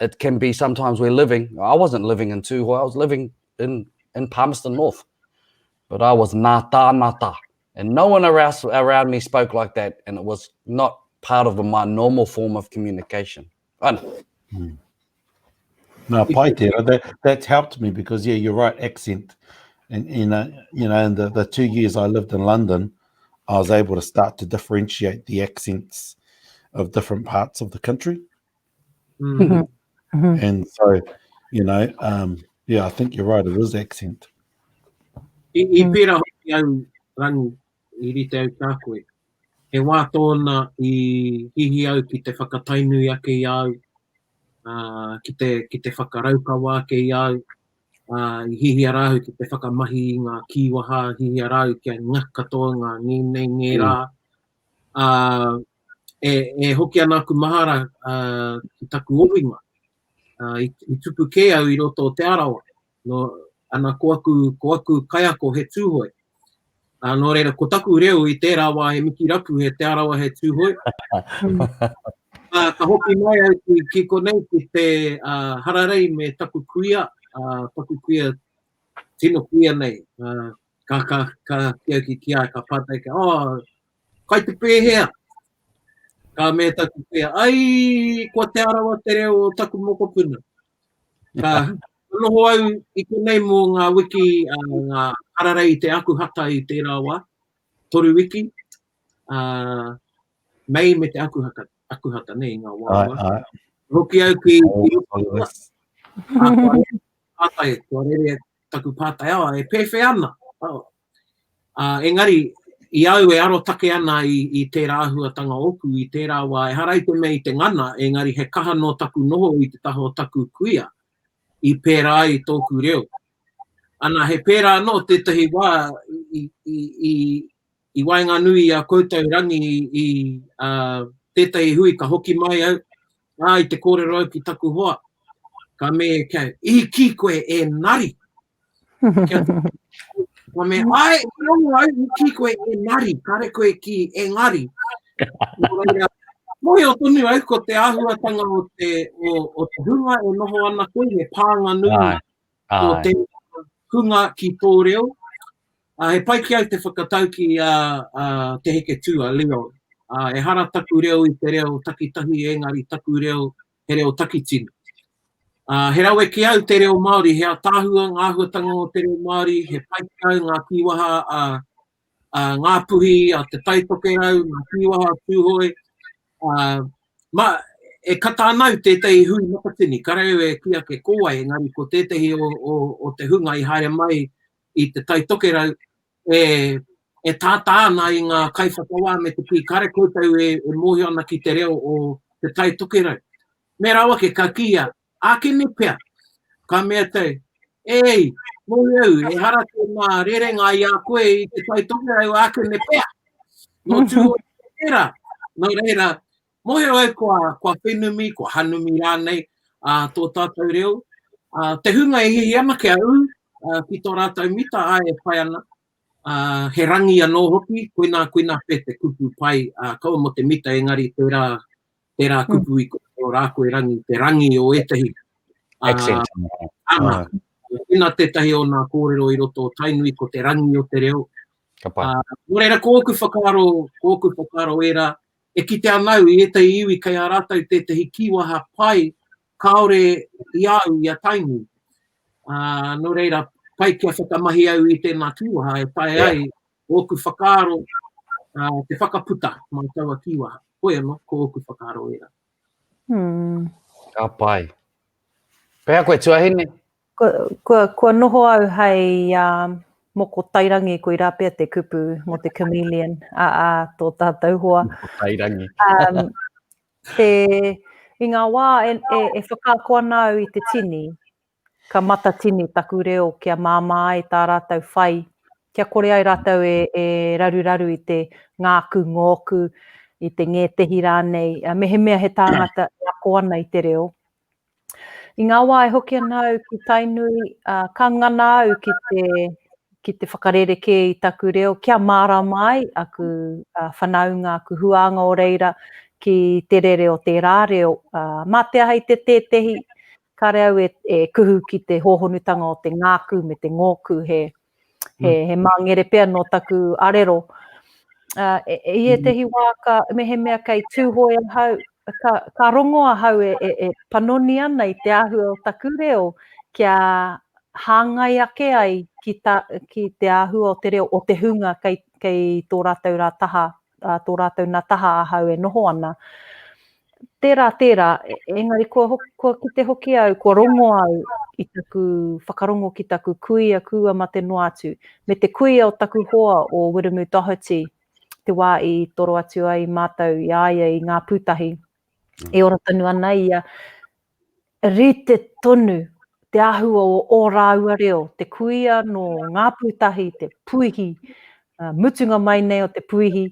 it can be sometimes we're living. I wasn't living in Tūhoe, I was living in, in Palmerston North, but I was nata nata. And no one around, around me spoke like that. And it was not part of my normal form of communication. I Hmm. No, pai tērā, that, that's helped me because, yeah, you're right, accent. And, you know, you know, in the, the two years I lived in London, I was able to start to differentiate the accents of different parts of the country. Mm. Mm-hmm. Mm-hmm. And so, you know, um, yeah, I think you're right, it is accent. I, i Mm. pērā hoki au, Rangi, i rite au ki a koe. He wā tōna i hihi au ki te whakatainui ake i a au, ā, ki te, ki te whakaraukawa ake i a au, ā, i hihia rā au ki te whakamahi i ngā kīwaha, hihia rā au kia ngak katoa ngā ngēnei, ngērā. Ā, e, e hoki ana aku mahara ā, ki taku ohinga. Ā, i, i tupu kē au i roto o Te Arawa. Nō, ana ko aku, ko aku kaiako he Tūhoe. Ā, nō reira, ko taku reo i tērā wā he Mikirapu, he Te Arawa, he Tūhoe. Ā, ka hoki mai au ki, ki konei, ki te ā, hararei me taku kuia, ā, taku kuia, tino kuia nei. Ā, ka, ka, ka ki au ki, ki a, ka pātai ki, oh, kai te pēhea? Ka mea taku kuia, ai, kua Te Arawa te reo o taku mokopuna. Ka noho au i konei mō ngā wiki, uh, ngā hararei i te Akuhata i tērā wā, toru wiki, uh, Mei me te Akuhaka, Akuhata, nei, ngā wā. Ai, ai. Hoki au ki, ki Oh, Ā, kua rere pātai, kua rere taku pātai, oh, e pēwhea ana? Oh. Ā, engari, i au e arotake ana i, i tērā āhuatanga ōku i tērā wā, ehara i te mea i te ngana, engari he kaha nō taku noho i te taha o taku kuia, i pērā ai tōku reo. Ana, he pērā anō tētahi wā i, i, i, i waenganui i a koutou Rangi i, ā, tētahi hui ka hoki mai au, ā, i te kōrero au ki taku hoa, ka me, kia, i kī koe e nari. Kia, ka me, ai, i rongo au, i kī koe e nari, kare koe ki engari. Nō reira, mōhio tonu au ko te āhuatanga o te, o, o te hunga e noho ana koe, he pānga nui Āe, tō āe. te hunga ki tō reo. Uh, he pai ki au te whakatauki a, a Te Heketū, a Leon. Uh, ehara taku reo i te reo takitahi, engari taku reo he reo takitini. Uh, he rawe ki au te reo Māori, he ataahua ngā āhuatanga o te reo Māori, he pai ki au ngā kīwaha a, a Ngāpuhi, a Te Tai Tokerau, ngā kīwaha a Tūhoe. Uh, ma, e kata ana au tētahi hui matatini, kare au e kī ake ko wai, engari ko tētahi o, o, o te hunga i haere mai i Te Tai Tokerau, e, e tātā ana i ngā kaiwhakawā me te kī, kare koutou e, e mōhio ana ki te reo o Te Tai Tokerau. Me rawa ake ka kīia, ākene pea, ka mea tau, Ei, mōhio au, ehara tēnā rerenga i a koe i Te Tai Tokerau, ākene pea. Nō Tūhoe tērā. Nō reira, mōhio au kua, kua whenumi, kua hanumi rānei ā, tō tātou reo. Ā, te hunga e hihi ana kia ū ā, ki tō rātou mita, āe e pai ana. Ā, he rangi anō hoki, koinā, koinā pea te kupu pai, ā, kaua mō te mita engari tērā, tērā mm. kupu i kōrero rā koe rangi, te rangi o ētahi. Accent. Ana, koinā tētahi o nā kōrero i roto o Tainui, ko te rangi o te reo. Ka pai. Nō reira, ko ōku whakaaro, ko ōku whakaaro ērā. E kite ana au i ētahi iwi kei a rātou tētahi kīwaha pai kāore i a au i a Tainui. Ā, nō reira, pai kia whakamahi au i tēnā kīwaha e taea ai ōku whakaaro ā, te whakaputa mā taua kīwaha. Hoi anō, ko ōku whakaaro ērā. Hmm. Ka pai. Pēhea koe tuahine? Kua, kua, kua noho au hei uh, moko tairangi, koirā pea te kupu mō te chameleon, a, a tō tātou hoa. Moko tairangi. Um, te, I ngā wā e, e, e whakaako ana au i te tini, ka matatini taku reo kia māmā ai tā rātou whai, kia kore ai rātou e, e raruraru i te ngāku, ngōku, i te ngētehi rānei, mehemea he tāngata e ako ana i te reo, I ngā wā e hoki ana au ki Tainui, ka ngana au ki te, ki te whakarerekē i taku reo kia mārama ai aku whanaunga, aku huānga o reira ki te rere o tērā reo. Mā te aha i te tētehi, kāre au e, e kuhu ki te hōhonutanga o te ngāku me te ngōku, he, he, mm. he māngere pea nō taku arero. Uh, e, e, i ētehi wā ka, mehemea kei Tūhoe ahau, ka, ka rongo ahau e, e, e panoni ana i te āhua o taku reo kia hāngai ake ai ki, ta, ki te āhua o te reo o te hunga kei, kei tō rātou rā taha, uh, tō rātou nā taha ahau e noho ana. Tērā, tērā, e, engari kua, kua kite hoki au, kua rongo au i taku whakarongo ki taku kuia kua mate noa atu, me te kuia o taku hoa o Wiremu Doherty, te wā i toro atu ai mātou i a ia i Ngā Pūtahi, mm. e ora tonu ana ia, rite tonu te āhua o ō rāua reo, te kuia nō Ngā Pūtahi, te puihi, uh, mutunga mai nei o te puihi,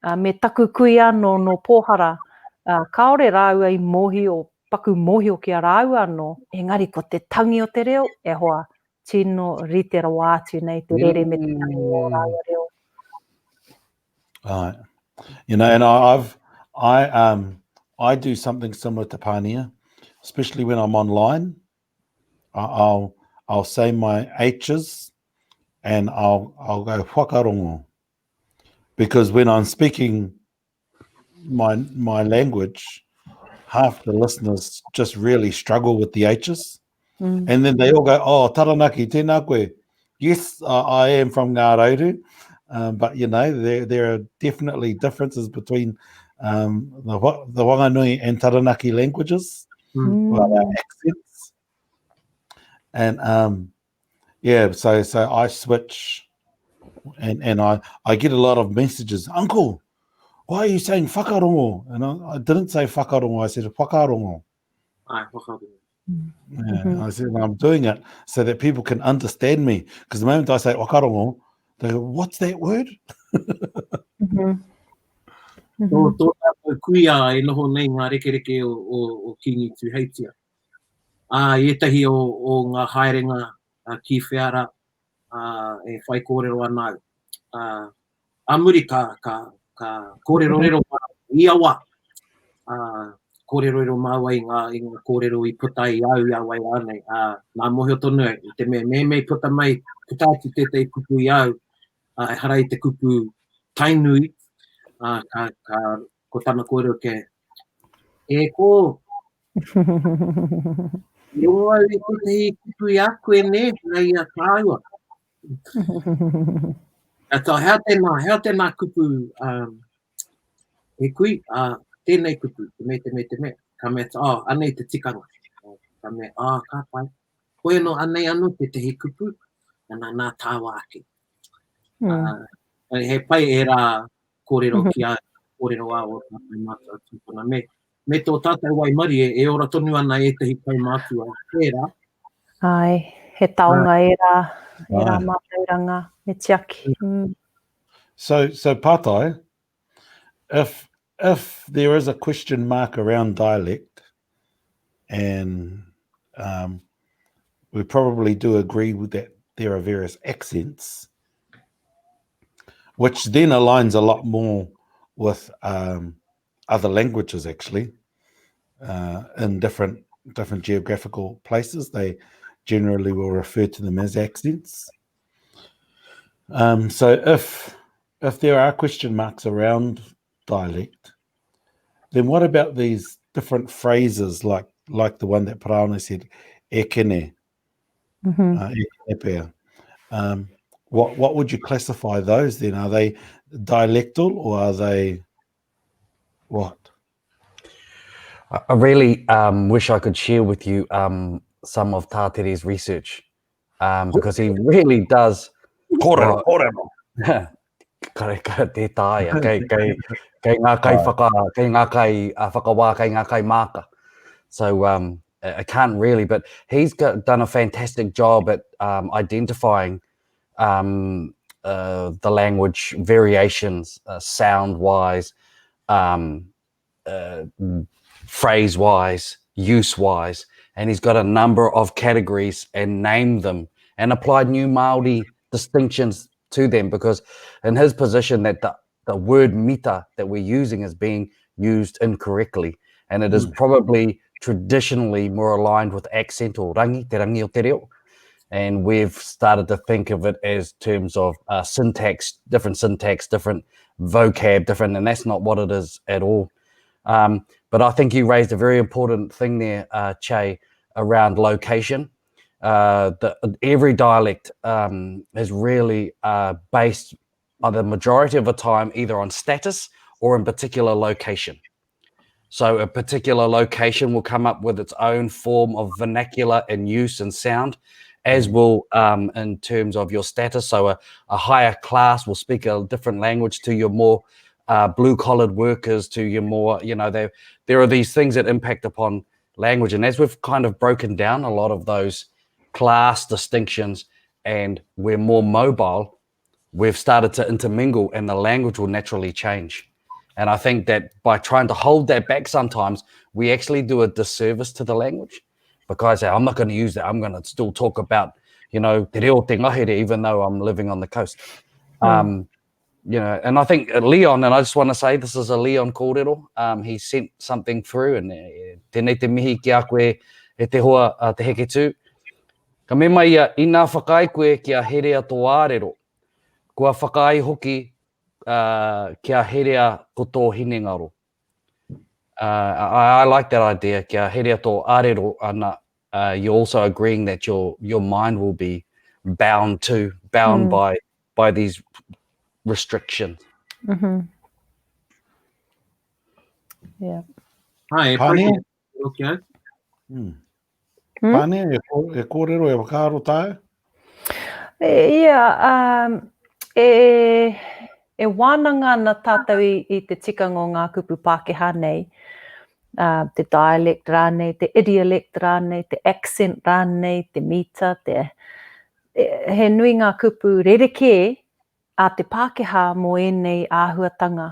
uh, me taku kuia anō nō Pōhara, uh, kāore rāua i mōhio, paku mōhio ki a rāua anō, engari ko te tangi o te reo, e hoa, tino rite rawa atu nei te rere me te tangi o ō rāua reo. Right. You know, and I, I've I um I do something similar to Pania, especially when I'm online. I, I'll I'll say my H's and I'll I'll go whakarongo. Because when I'm speaking my my language, half the listeners just really struggle with the H's. Mm. And then they all go, oh, Taranaki, tēnā koe. Yes, I, I am from Ngā Rauru, um, but you know, there, there are definitely differences between um, the, the Wanganui and Taranaki languages, mm. well, our accents. And um, yeah, so so I switch and, and I, I get a lot of messages, Uncle, why are you saying whakarongo? And I, I didn't say whakarongo, I said whakarongo. Ai, whakarongo. Yeah, mm -hmm. I said, I'm doing it so that people can understand me. Because the moment I say whakarongo, they go, what's that word? mm -hmm. Mm -hmm. Tō, tō tātou kuia e noho nei ngā rekereke o, o, o Kīngi Tūheitia. Ā, i ētahi o, o ngā haerenga ki whea rā, ā, e whaikōrero ana au. Ā, ā muri ka, ka, ka kōrerorero māua i ia wā. Ā, kōrerorero māua i ngā, i ngā kōrero i puta i a au, i a wai rānei. Ā, nā mōhio tonu au, i te mea, mehemea i puta mai, puta atu tētahi kupu i a au, ā, ehara i te kupu Tainui, ā, ka, ka, ko tana kōrero ke, e kō, i rongo au i tētahi kupu i a koe nē, hei i a tāua. Ata, hea tēnā, hea tēnā kupu, um, e kui, uh, tēnei kupu, te me, te me, te me, ka mea, oh, anei te tikanga. Ka mea, ah, ka pai. Hoi anō, anei anō tētahi kupu, ana nā tāua ake. Mm. Uh, he pai ērā kōrero ki a kōrero a ō tātou mātua tūpuna. Me, me tō tātou waimarie e ora tonu ana ētahi kaumātua tērā. Āe, he taonga ērā, ērā mātauranga me tiaki. Mm. So, so pātai, if, if there is a question mark around dialect, and um, we probably do agree with that there are various accents, which then aligns a lot more with um, other languages actually uh, in different different geographical places. They generally will refer to them as accents. Um, so if if there are question marks around dialect. Then what about these different phrases like like the one that Parana said, ekene, mm -hmm. uh, ekene pea. Um, what, what would you classify those then? Are they dialectal or are they what? I really um, wish I could share with you um, some of Tātere's research um, because he really does. Kōrero, kōrero. Kare, kare, tē tāia. Kei, kei, kei ngā kai whaka, kei ngā kai uh, whakawā, kei ngā kai māka. So um, I can't really, but he's got, done a fantastic job at um, identifying um, uh, the language variations, uh, sound-wise, um, uh, phrase-wise, use-wise, and he's got a number of categories and named them and applied new Māori distinctions to them because in his position that the, the word mita that we're using is being used incorrectly and it is mm. probably traditionally more aligned with accent or rangi, te rangi o te reo. And we've started to think of it as terms of uh, syntax, different syntax, different vocab, different, and that's not what it is at all. Um, but I think you raised a very important thing there, uh, Che, around location. Uh, the, every dialect um, is really uh, based on the majority of the time either on status or in particular location. So a particular location will come up with its own form of vernacular and use and sound, as will um, in terms of your status. So a, a higher class will speak a different language to your more uh, blue-collared workers, to your more, you know, there, there are these things that impact upon language. And as we've kind of broken down a lot of those class distinctions and we're more mobile, we've started to intermingle and the language will naturally change. And I think that by trying to hold that back sometimes, we actually do a disservice to the language because I say, I'm not going to use that. I'm going to still talk about, you know, te reo te ngahere, even though I'm living on the coast. Mm. Um, you know, and I think uh, Leon, and I just want to say this is a Leon kōrero, um, he sent something through, and eh, tēnei te mihi ki a koe e te hoa uh, te heketū. Ka mema ia, inā whakaae koe kia herea tō ārero, kua whakaae hoki uh, kia herea ko tō hinengaro. Uh, I, I like that idea, kia herea tō ārero, ana, uh, you're also agreeing that your, your mind will be bound to, bound mm. by, by these restrictions. Mm -hmm. Yeah. Hi, Pānia? Okay. Hmm. Hmm? Pānia, e, e kōrero, e whakaaro tāu? Ia, um, e, e wānanga ana tātou i, i te tikanga o ngā kupu Pākehā nei, uh, te dialect rānei, te idiolect rānei, te accent rānei, te mita, te... E, he nui ngā kupu rerekē a te Pākehā mō ēnei āhuatanga,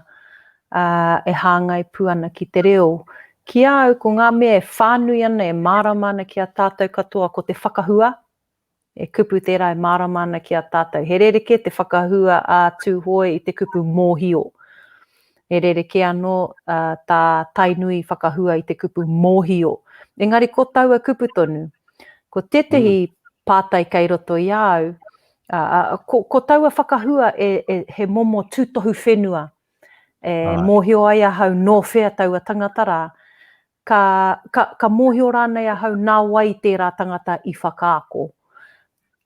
ā, e hāngai pū ana ki te reo. Ki a au, ko ngā mea e whānui ana, e mārama ana ki a tātou katoa, ko te whakahua, he kupu tērā e mārama ana ki a tātou. He rerekē te whakahua a Tūhoe i te kupu mōhio. He rerekē anō tā Tainui whakahua i te kupu mōhio. Engari ko taua kupu tonu. Ko tētehi pātai kei roto i a au, Ā, ko, ko taua whakahua e, e, he momo tūtohu whenua e mōhio ai ahau nō whea taua tangata rā, ka, ka, ka mōhio rānei ahau nā wai tērā tangata i whakaako.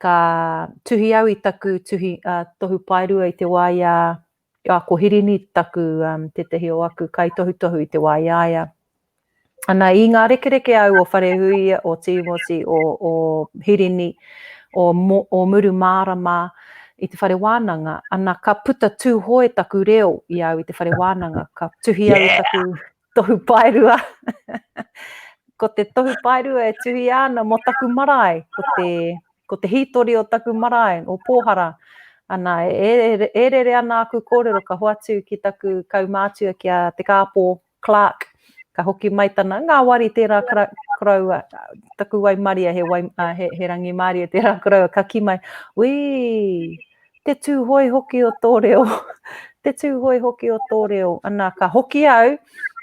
Ka tuhi au i taku tuhi, uh, tohu paerua i te wā i a, a ko Hirini taku, um, tētahi o aku kaitohutohu i te wā i a ia. Ana, i ngā rekereke au o Wharehuia, o Tīmoti, o, o Hirini, o, Mo, o Murumārama i te whare wānanga, ana, ka puta Tūhoe taku reo i au i te whare wānanga. Ka tuhi au i taku tohu paerua. ko te tohu paerua e tuhia ana mō taku marae, ko te, ko te hītori o taku marae, o Pōhara. Ana, e, e, e rere ana aku kōrero ka hoatu ki taku kaumātua ki a Te Kāpō, Clark, ka hoki mai tana, ngāwari tērā koroua, taku waimaria, he, wai, uh, he, he rangimārie tērā koroua, ka kī mai, ui, te tūhoe hoki o tō reo, te tūhoe hoki o tō reo. Ana, ka hoki au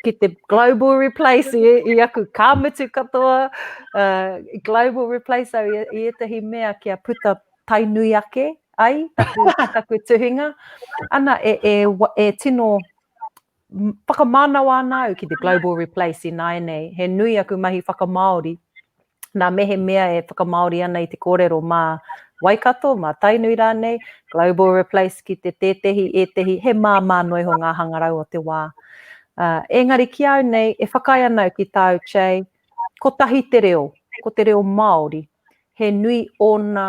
ki te global replace i, i aku kāmutu katoa, uh, global replace au i, i ētahi mea kia puta tainui ake ai taku, taku tuhinga. Ana, e, e, e tino. whakamānawa ana au ki te Global Replace ināianei. He nui aku mahi whakamāori. Nā mehemea e whakamāori ana i te kōrero mā Waikato, mā Tainui rānei, Global Replace ki te tētehi, ētehi, he māmā noa iho ngā hangarau o te wā. Uh, engari ki au nei, e whakaae ana au ki tāu, Che, kotahi te reo, ko te reo Māori. He nui ōna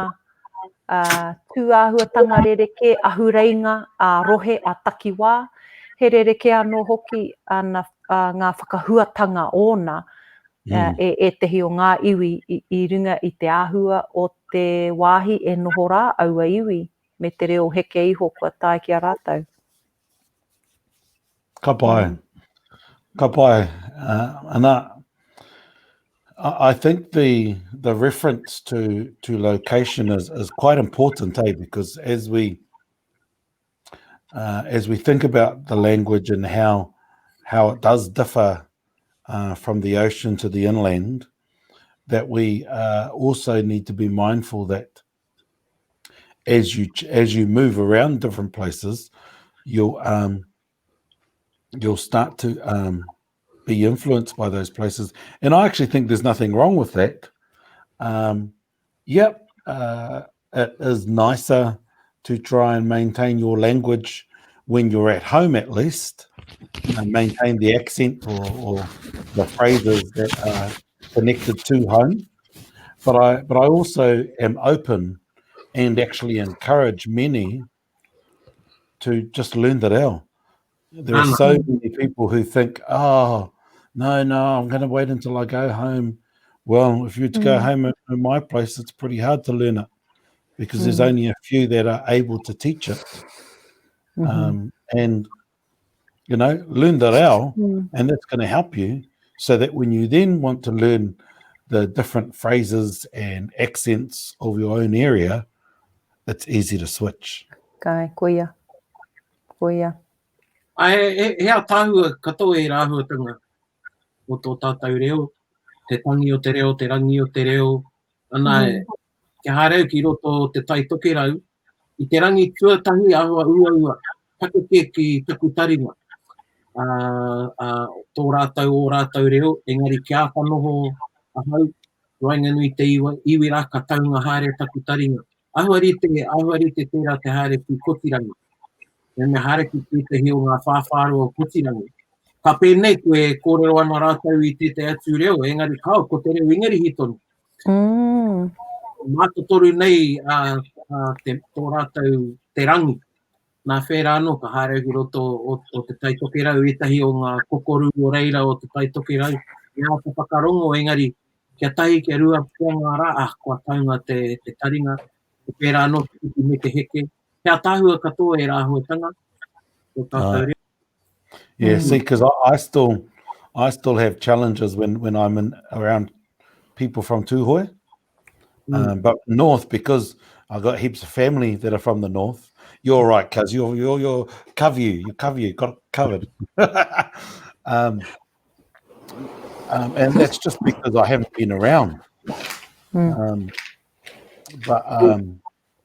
uh, tūāhuatanga rerekē, ahureinga, ā-rohe, ā-takiwā. He rerekē anō hoki ana, uh, ngā whakahuatanga ōna mm. uh, e ētehi o ngā iwi i, i runga i te āhua o te wāhi e noho rā aua iwi me te reo heke iho kua tae ki a rātou. Ka pai. Mm. Ka pai. Uh, ana, I think the the reference to to location is, is quite important, eh? Because as we uh, as we think about the language and how how it does differ uh, from the ocean to the inland, that we uh, also need to be mindful that as you as you move around different places, you'll um, you'll start to um, be influenced by those places. And I actually think there's nothing wrong with that. Um, yep, uh, it is nicer to try and maintain your language when you're at home, at least, and maintain the accent or, or the phrases that are connected to home. But I, but I also am open and actually encourage many to just learn the reo. There are so many people who think, oh, no, no, I'm going to wait until I go home. Well, if you were to go mm. home in my place, it's pretty hard to learn it because mm. there's only a few that are able to teach it. Mm-hmm. Um, and, you know, learn the reo, mm. and that's going to help you so that when you then want to learn the different phrases and accents of your own area, it's easy to switch. Kai, koia. Koia. Ai, he, he ataahua katoa ērā āhuatanga o tō tātou reo, te tangi o te reo, te rangi o te reo, ana, mm. kia haere au ki roto o te Tai Tokerau, i te rangi tuatahi āhua uaua, pakeke ki taku taringa, ā, ā, tō rātou, ō rātou reo, engari kia āta noho ahau, waenganui te iwa, iwi rā ka taunga haere taku taringa. Āhua rite, āhua rite tērā te haere ki Kotirangi. Me mea haere ki tētahi o ngā whāwhārua o Kotirangi. Ka pēnei koe e kōrero ana rātou i tētahi atu reo, engari kāo, ko te reo Ingarihi tonu. Mm. Mātotoru nei a, a te, tō rātou te rangi. Nā whērā anō ka haere ki roto o, o Te Tai Tokerau, ētahi o ngā kokoru o reira o Te Tai Tokerau, me āta whakarongo, engari kia tahi, kia rua pea ngā rā, ah, kua taunga te, te taringa, ko pērā anō te piki me te heke. He ātaahua katoa ērā āhuatanga, tō tātou reo. Yeah, mm. see, because I, I still, I still have challenges when, when I'm in around people from Tūhoe. Mm. Um, but north, because I've got heaps of family that are from the north. You're right, cuz you're you're you're cover you, you cover you, got covered. um, um, and that's just because I haven't been around. Mm. Um, but um,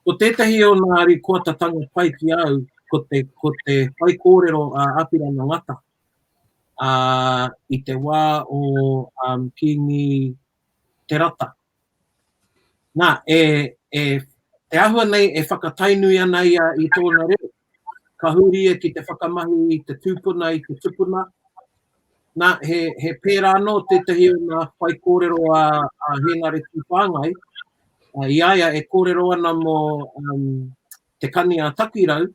Ko tētahi o ngā rikoatatanga pai ki a au, ko te, ko te whaikōrero a Apirana Ngata, ā, i te wā o um, Kīngi Te Rata. Nā, e, e, te āhua nei e whakatainui ana ia i tōna reo. Ka huri ia ki te whakamahi i te tūpuna, i te tupuna. Nā, he, he pērā anō tētahi o ngā whaikōrero a, a Hēnare Tūwhāngai, i a ia e kōrero ana mō um, te kani a Takirau,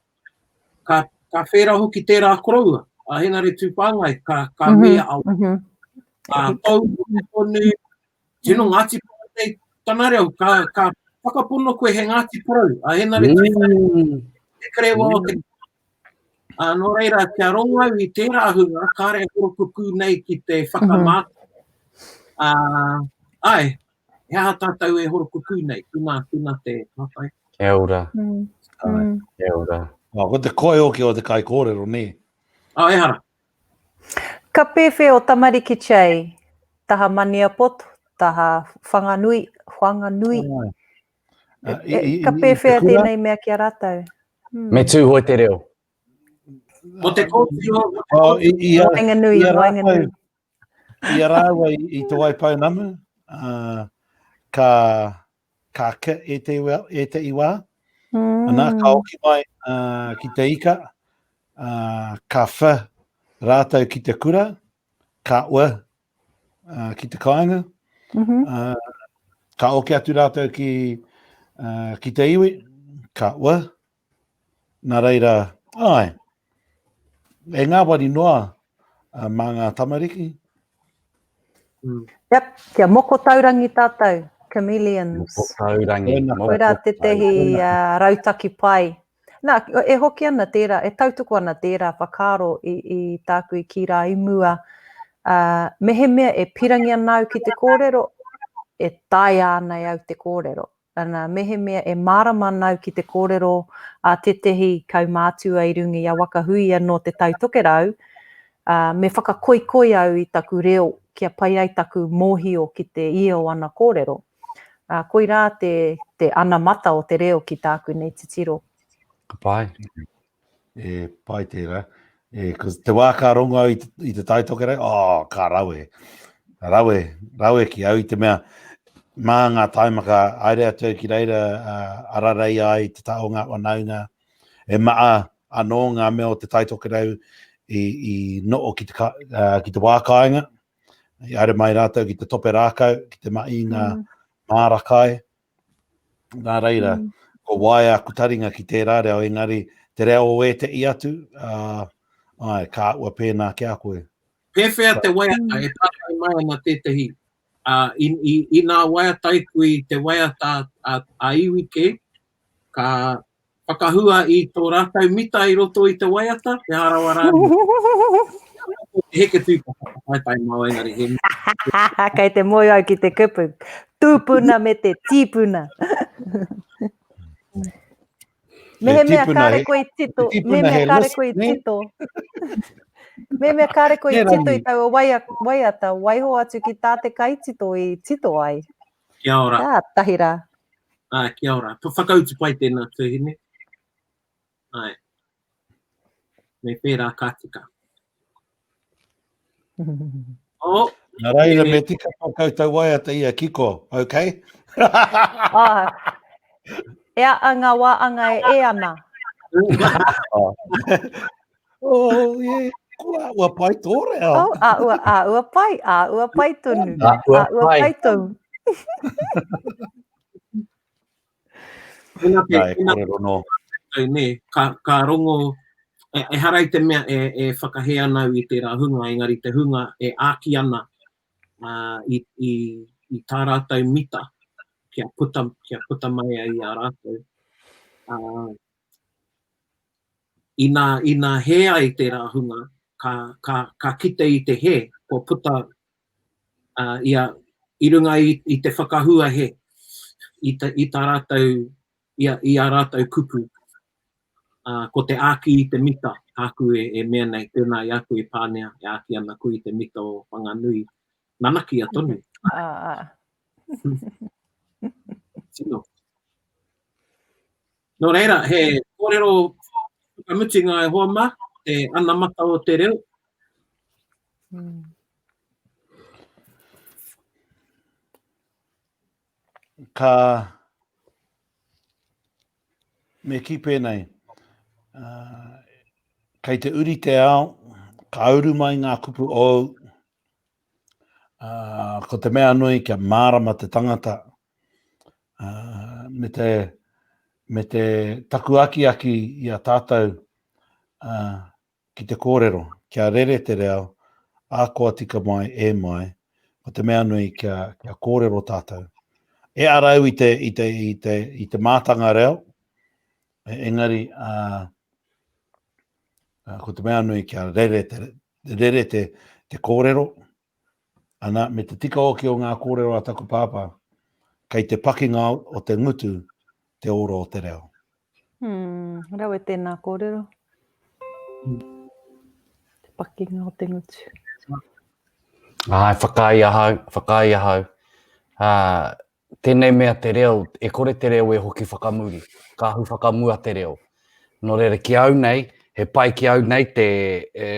ka, ka whērā hoki tērā koroua, a Hēnare Tūwhāngai, ka, ka mm -hmm, mia a, mm -hmm. a tau tonu, tino mm. Ngāti Porou nei tana reo, ka, ka whakapono koe he Ngāti Porou, a Hēnare mm. Tūwhāngai, te karewa o te Ā, nō reira, kia rongo au i tērā hunga, kāre e horokukū nei ki te whakamā. Ā, āe, he aha tātou e horokukū nei? Tēnā, tēnā te pātai. Kia ora. Mm. Mm. Kia ora. Oh, ko te koi oki o te kaikōrero, nē? Oh, ehara. Ka pēwhea o tamariki Chey? Taha Maniapoto, taha Whanganui, Whanganui. Uh, i, i, ka pēwhea tēnei mea ki a rātou? Hmm. Me Tūhoe te reo. Mo te kōtiro, mo te Oh, i, i, a, Waenganui, i a rātou, waenganui. i a rāua i, i Te Waipounamu, uh, ka, ka ki e te, e te iwā, mm. ana, ka oki mai uh, ki te ika, uh, ka wha rātou ki te kura, ka ua uh, ki te kāinga, mm -hmm. uh, ka oki atu rātou ki, uh, ki te iwi, ka ua, Nā reira, āe, e ngāwari noa uh, mā ngā tamariki. Mm. Yep, kia moko taurangi tātou, chameleons. Moko taurangi. Moko Koirā tētehi uh, rautaki pai. Nā, e hoki ana tērā, e tautoko ana tērā whakaaro i, i tāku i kī rā i mua, uh, mehemea e pirangi ana au ki te kōrero, e taea ana e au te kōrero. Ana, mehemea e mārama ana au ki te kōrero a tētehi kaumātua i runga i a Waka Huia nō Te Tai Tokerau, ā, me whakakoikoi au i taku reo kia pai ai taku mōhio ki te ia o ana kōrero. Ā, koirā te, te anamata o te reo ki tāku nei titiro. Ka pai. E pai tērā. E, cause te wā ka rongo au i te, i te Tai Tokerau, oh, ka rawe. Rawe, rawe ki au i te mea, mā ngā taima ka haere atu au ki reira uh, ararei ai te taha o ngā whanaunga. E maa anō ngā mea o te Tai Tokerau i, i noo ki te, uh, ki te wā kāinga. I haere mai rātou ki te tope rākau, ki te mahi i ngā mm. māra kai. Nā reira, mm. ko waia aku taringa ki tērā reo, engari te reo o ētehi atu, uh, ai, ka ua pēnā ki a koe. Pēwhea te waiata e pātai mai ana tētehi, uh, i, i, i nā waiata i kui te waiata a, a iwi kē, ka whakahua i tō rātou mita i roto i te waiata, he aha rawa rānei. Te heke tūpuna, taetae māu engari he Kei te moe au ki te kupu. Tūpuna me te tīpuna. Mehemea kāre koe i tito, mehemea kāre koe i tito. Mehemea kāre koe i tito i taua waiata, waiho atu ki tā te kaitito i tito ai. Kia ora. Ka tahi rā. Āe, kia ora. Whakautu pai tēnā tuahine. Āe. Me pērā ka tika. Oh. Nā reira, me tika tō koutou waiata ia kiko, okay? Ah, e a ngā wā anga e e ana. Oh, yeah. Kua ua pai tō reo. Oh, a ua, a ua pai, a ua pai tonu. A ua pai. pai tonu. Tēnā te, Nā, e tēnā kōrero nō. Au, nē, ka, ka rongo, e, ehara i te mea e, e whakahē ana au i tērā hunga, engari te hunga e āki ana uh, i, i, i tā rātou mita kia puta, kia puta mai ai i a rātou. Uh, Inā, inā hē ai tērā hunga, ka, ka, ka kite i te hē, kua puta uh, i, a, i runga i, i te whakahua hē, i, ta, i tā rātou, i a, i a rātou kupu. Uh, ko te āki i te mita, tāku e, e mea nei, tēnā i a koe e Pānea, e āki ana koe i te mita o Whanganui, nanakia tonu. Ah. Tino. Nō reira, he kōrero whakamutunga e hoa mā, te anamata o te reo. Mm. Ka me kī pēnei, uh, kei te uri te ao, ka uru mai ngā kupu ou, uh, ko te mea nui kia mārama te tangata, uh, me te, me te taku akiaki i a tātou uh, ki te kōrero, kia rere te reo, akoa tika mai, e mai, ko te mea nui kia, kia kōrero tātou. E ara au i te, i te, i te, i te mātanga reo, e, engari uh, uh, ko te mea nui kia rere te, rere te, te kōrero, Ana, me te tika hoki o ngā kōrero a taku pāpā, kei te pakinga o te ngutu te ora o te reo. Hmm, rawe tēnā kōrero. Te pakinga o te ngutu. Āe, whakaae ahau, whakaae ahau. Ā, tēnei mea te reo, e kore te reo e hoki whakamuri, ka ahu whakamua te reo. Nō reira, ki au nei, He pai ki au nei te, e,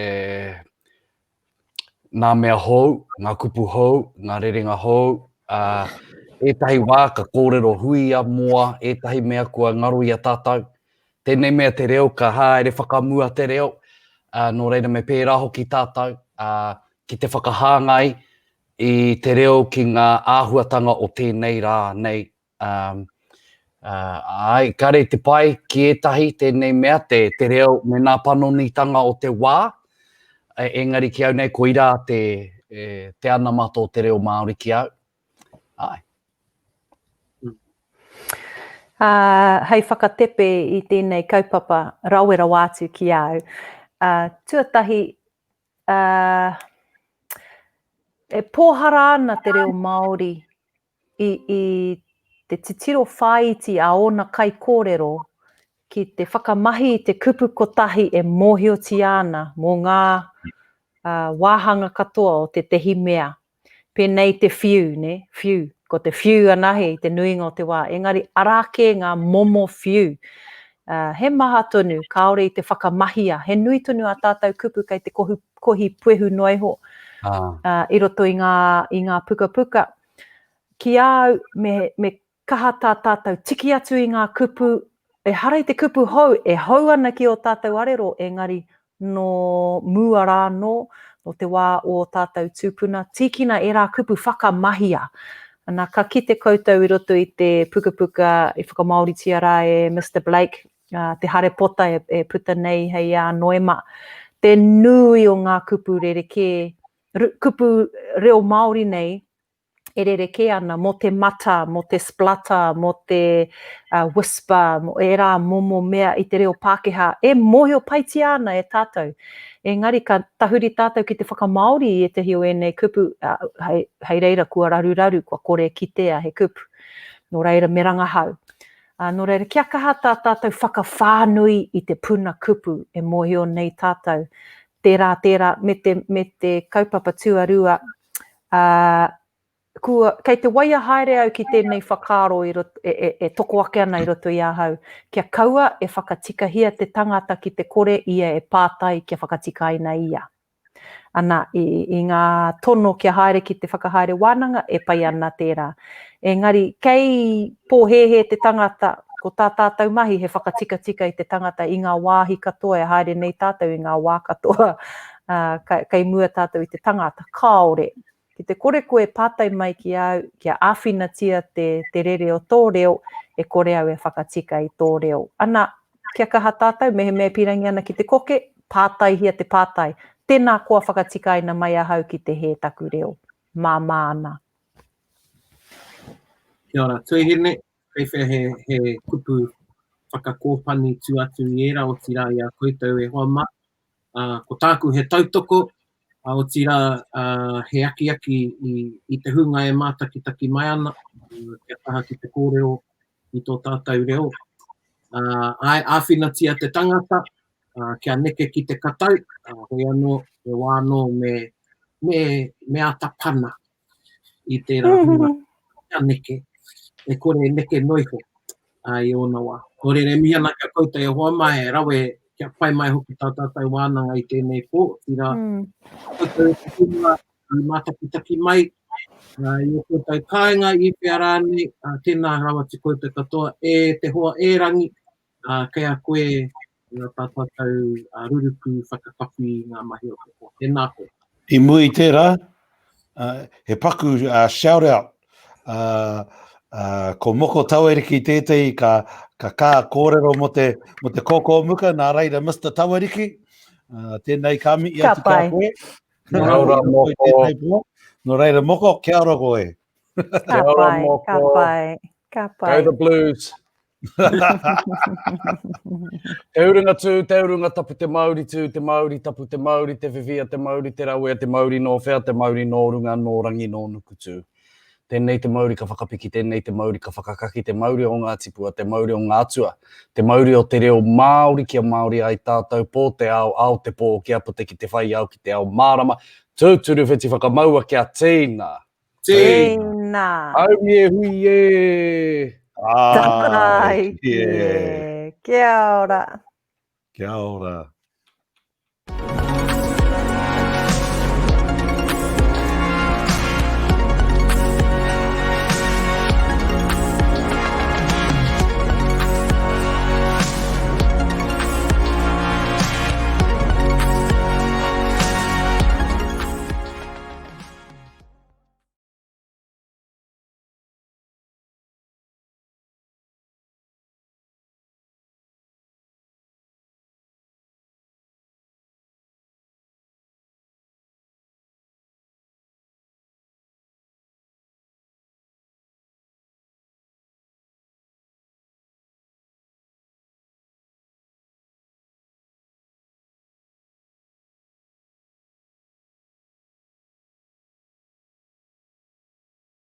ngā mea hou, ngā kupu hou, ngā rerenga hou, ā, ētahi wā ka kōrero huia moa ētahi mea kua ngaro i a tātou. Tēnei mea te reo ka haere whakamua te reo, ā, nō reira me pērā hoki tātou, ā, ki te whakahāngai i te reo ki ngā āhuatanga o tēnei rā nei, Um, uh, ai, kare te pai ki ētahi tēnei mea, te, te reo me nā panonitanga o te wā, e, engari ki au nei, koirā te, e, te anamata o te reo Māori ki au. Ai. Uh, hei whakatepe i tēnei kaupapa rawe rawa atu ki au. Uh, tuatahi, uh, e pōhara ana te reo Māori i, i te titiro whāiti a ōna kaikōrero ki te whakamahi i te kupu kotahi e mōhiotia ana mō ngā uh, wāhanga katoa o tētehi mea. Pēnei te whiu, ne? Whiu. Ko te whiu anahe i te nuinga o te wā. Engari arā kē ngā momo whiu. Uh, he maha tonu, kāore i te whakamahia. He nui tonu ā tātou kupu kei te kohu, kohi puehu noa iho ah. uh, i roto i ngā, i ngā pukapuka. Ki a au, me, me kaha tā tātou tiki atu i ngā kupu, ehara i te kupu hou, e hou ana ki ō tātou arero, engari nō mua rā anō, nō te wā o ō tātou tūpuna, tīkina ērā kupu whakamahia. Ana, ka kite koutou i roto i te pukapuka i whakamāoritia rā e Mister Blake, te Hare Pota e, e puta nei hei a Noema, te nui o ngā kupu rerekē, kupu reo Māori nei, e rerekē ana mō te mata, mō te splutter, mō te uh, whisper, mō ērā momo mea i te reo Pākehā e mōhio paitia ana e tātou. Engari ka tahuri tātou ki te whakamāori i ētahi o ēnei kupu, uh, hei, hei reira kua raruraru, kua kore kitea he kupu. Nō reira me rangahau. Uh, nō reira, kia kaha tā tātou whakawhānui i te puna kupu e mōhio nei tātou. Tērā, tērā, me te, me te kaupapa tuarua, Ā, kua, kei te waia haere au ki tēnei whakaaro i roto, e, e, e toko ake ana i roto i ahau, kia kaua e whakatikahia te tangata ki te kore ia e pātai kia whakatikaina ia. Ana, i, i ngā tono kia haere ki te whakahaere wānanga, e pai ana tērā. Engari, kei pōhēhē te tangata, ko tā tātou mahi he whakatikatika i te tangata i ngā wāhi katoa e haere nei tātou i ngā wā katoa, ā, kei mua tātou i te tangata. Kāore. Ki te kore koe e pātai mai ki a au kia āwhinatia te, te rere o tō reo, e kore au e whakatika i tō reo. Ana, kia kaha tātou, mehemea e pīrangi ana ki te koke, pātaihia te pātai. Tēnā koa whakatikaina mai ahau ki te hē taku reo. Māmā ana. Kia ora, Tuihine, kei whea he, he kupu whakakōpani tū atu i ērā, otirā i a koutou e hoa mā. Uh, ko tāku he tautoko, uh, otirā uh, he akiaki i, i te hunga e mātakitaki mai ana, uh, kia kaha ki te kōrero i tō tātou reo. Uh, ai, āwhinatia te tangata, uh, kia neke ki te katau, uh, hoi anō, he wā anō me, me, me āta pana i tērā hunga kia neke, e kore e neke noa iho i ōna wā. Nō reira, e mihi ana ki a koutou e hoa mai, e rawe kia pai mai hoki tā tātou wānanga i tēnei pō, otirā, koutou e te hunga i mātakitaki mai, i ō koutou kāinga, i whea rānei, tēnā rawa atu koutou katoa, e te hoa e Rangi, kei a koe tā tātou ruruku whakakapi i ngā mahi o te pō. Tēnā koe. I mua i tērā, he paku shout out. Ko Moko Tauariki tētehi ka, ka kā kōrero mō te, mō te kōkōmuka, nā reira Mr Tauariki, tēnei ka mihi atu ki a koe. Kia ora Moko. Nō reira Moko, kia ora koe. Ka pai, ka pai, ka pai. Go the Blues. Te urunga tū, te urunga tapu, te mauri tū, te mauri tapu, te mauri te whiwhia, te mauri te rawea, te mauri nō whea, te mauri nō runga, nō rangi, nō nuku tū. Tēnei te mauri ka whakapiki, tēnei te mauri ka whakakaki, te mauri o ngā tipua, te mauri o ngā atua, te mauri o te reo Māori kia Māori ai tātou, pō te ao, ao te pō, kia puta ki te whai ao, ki te ao mārama, tūturu wheti whakamaua kia tīna! Tēnā. Haumi e hui e. Ai, yeah. Kia ora. Kia ora.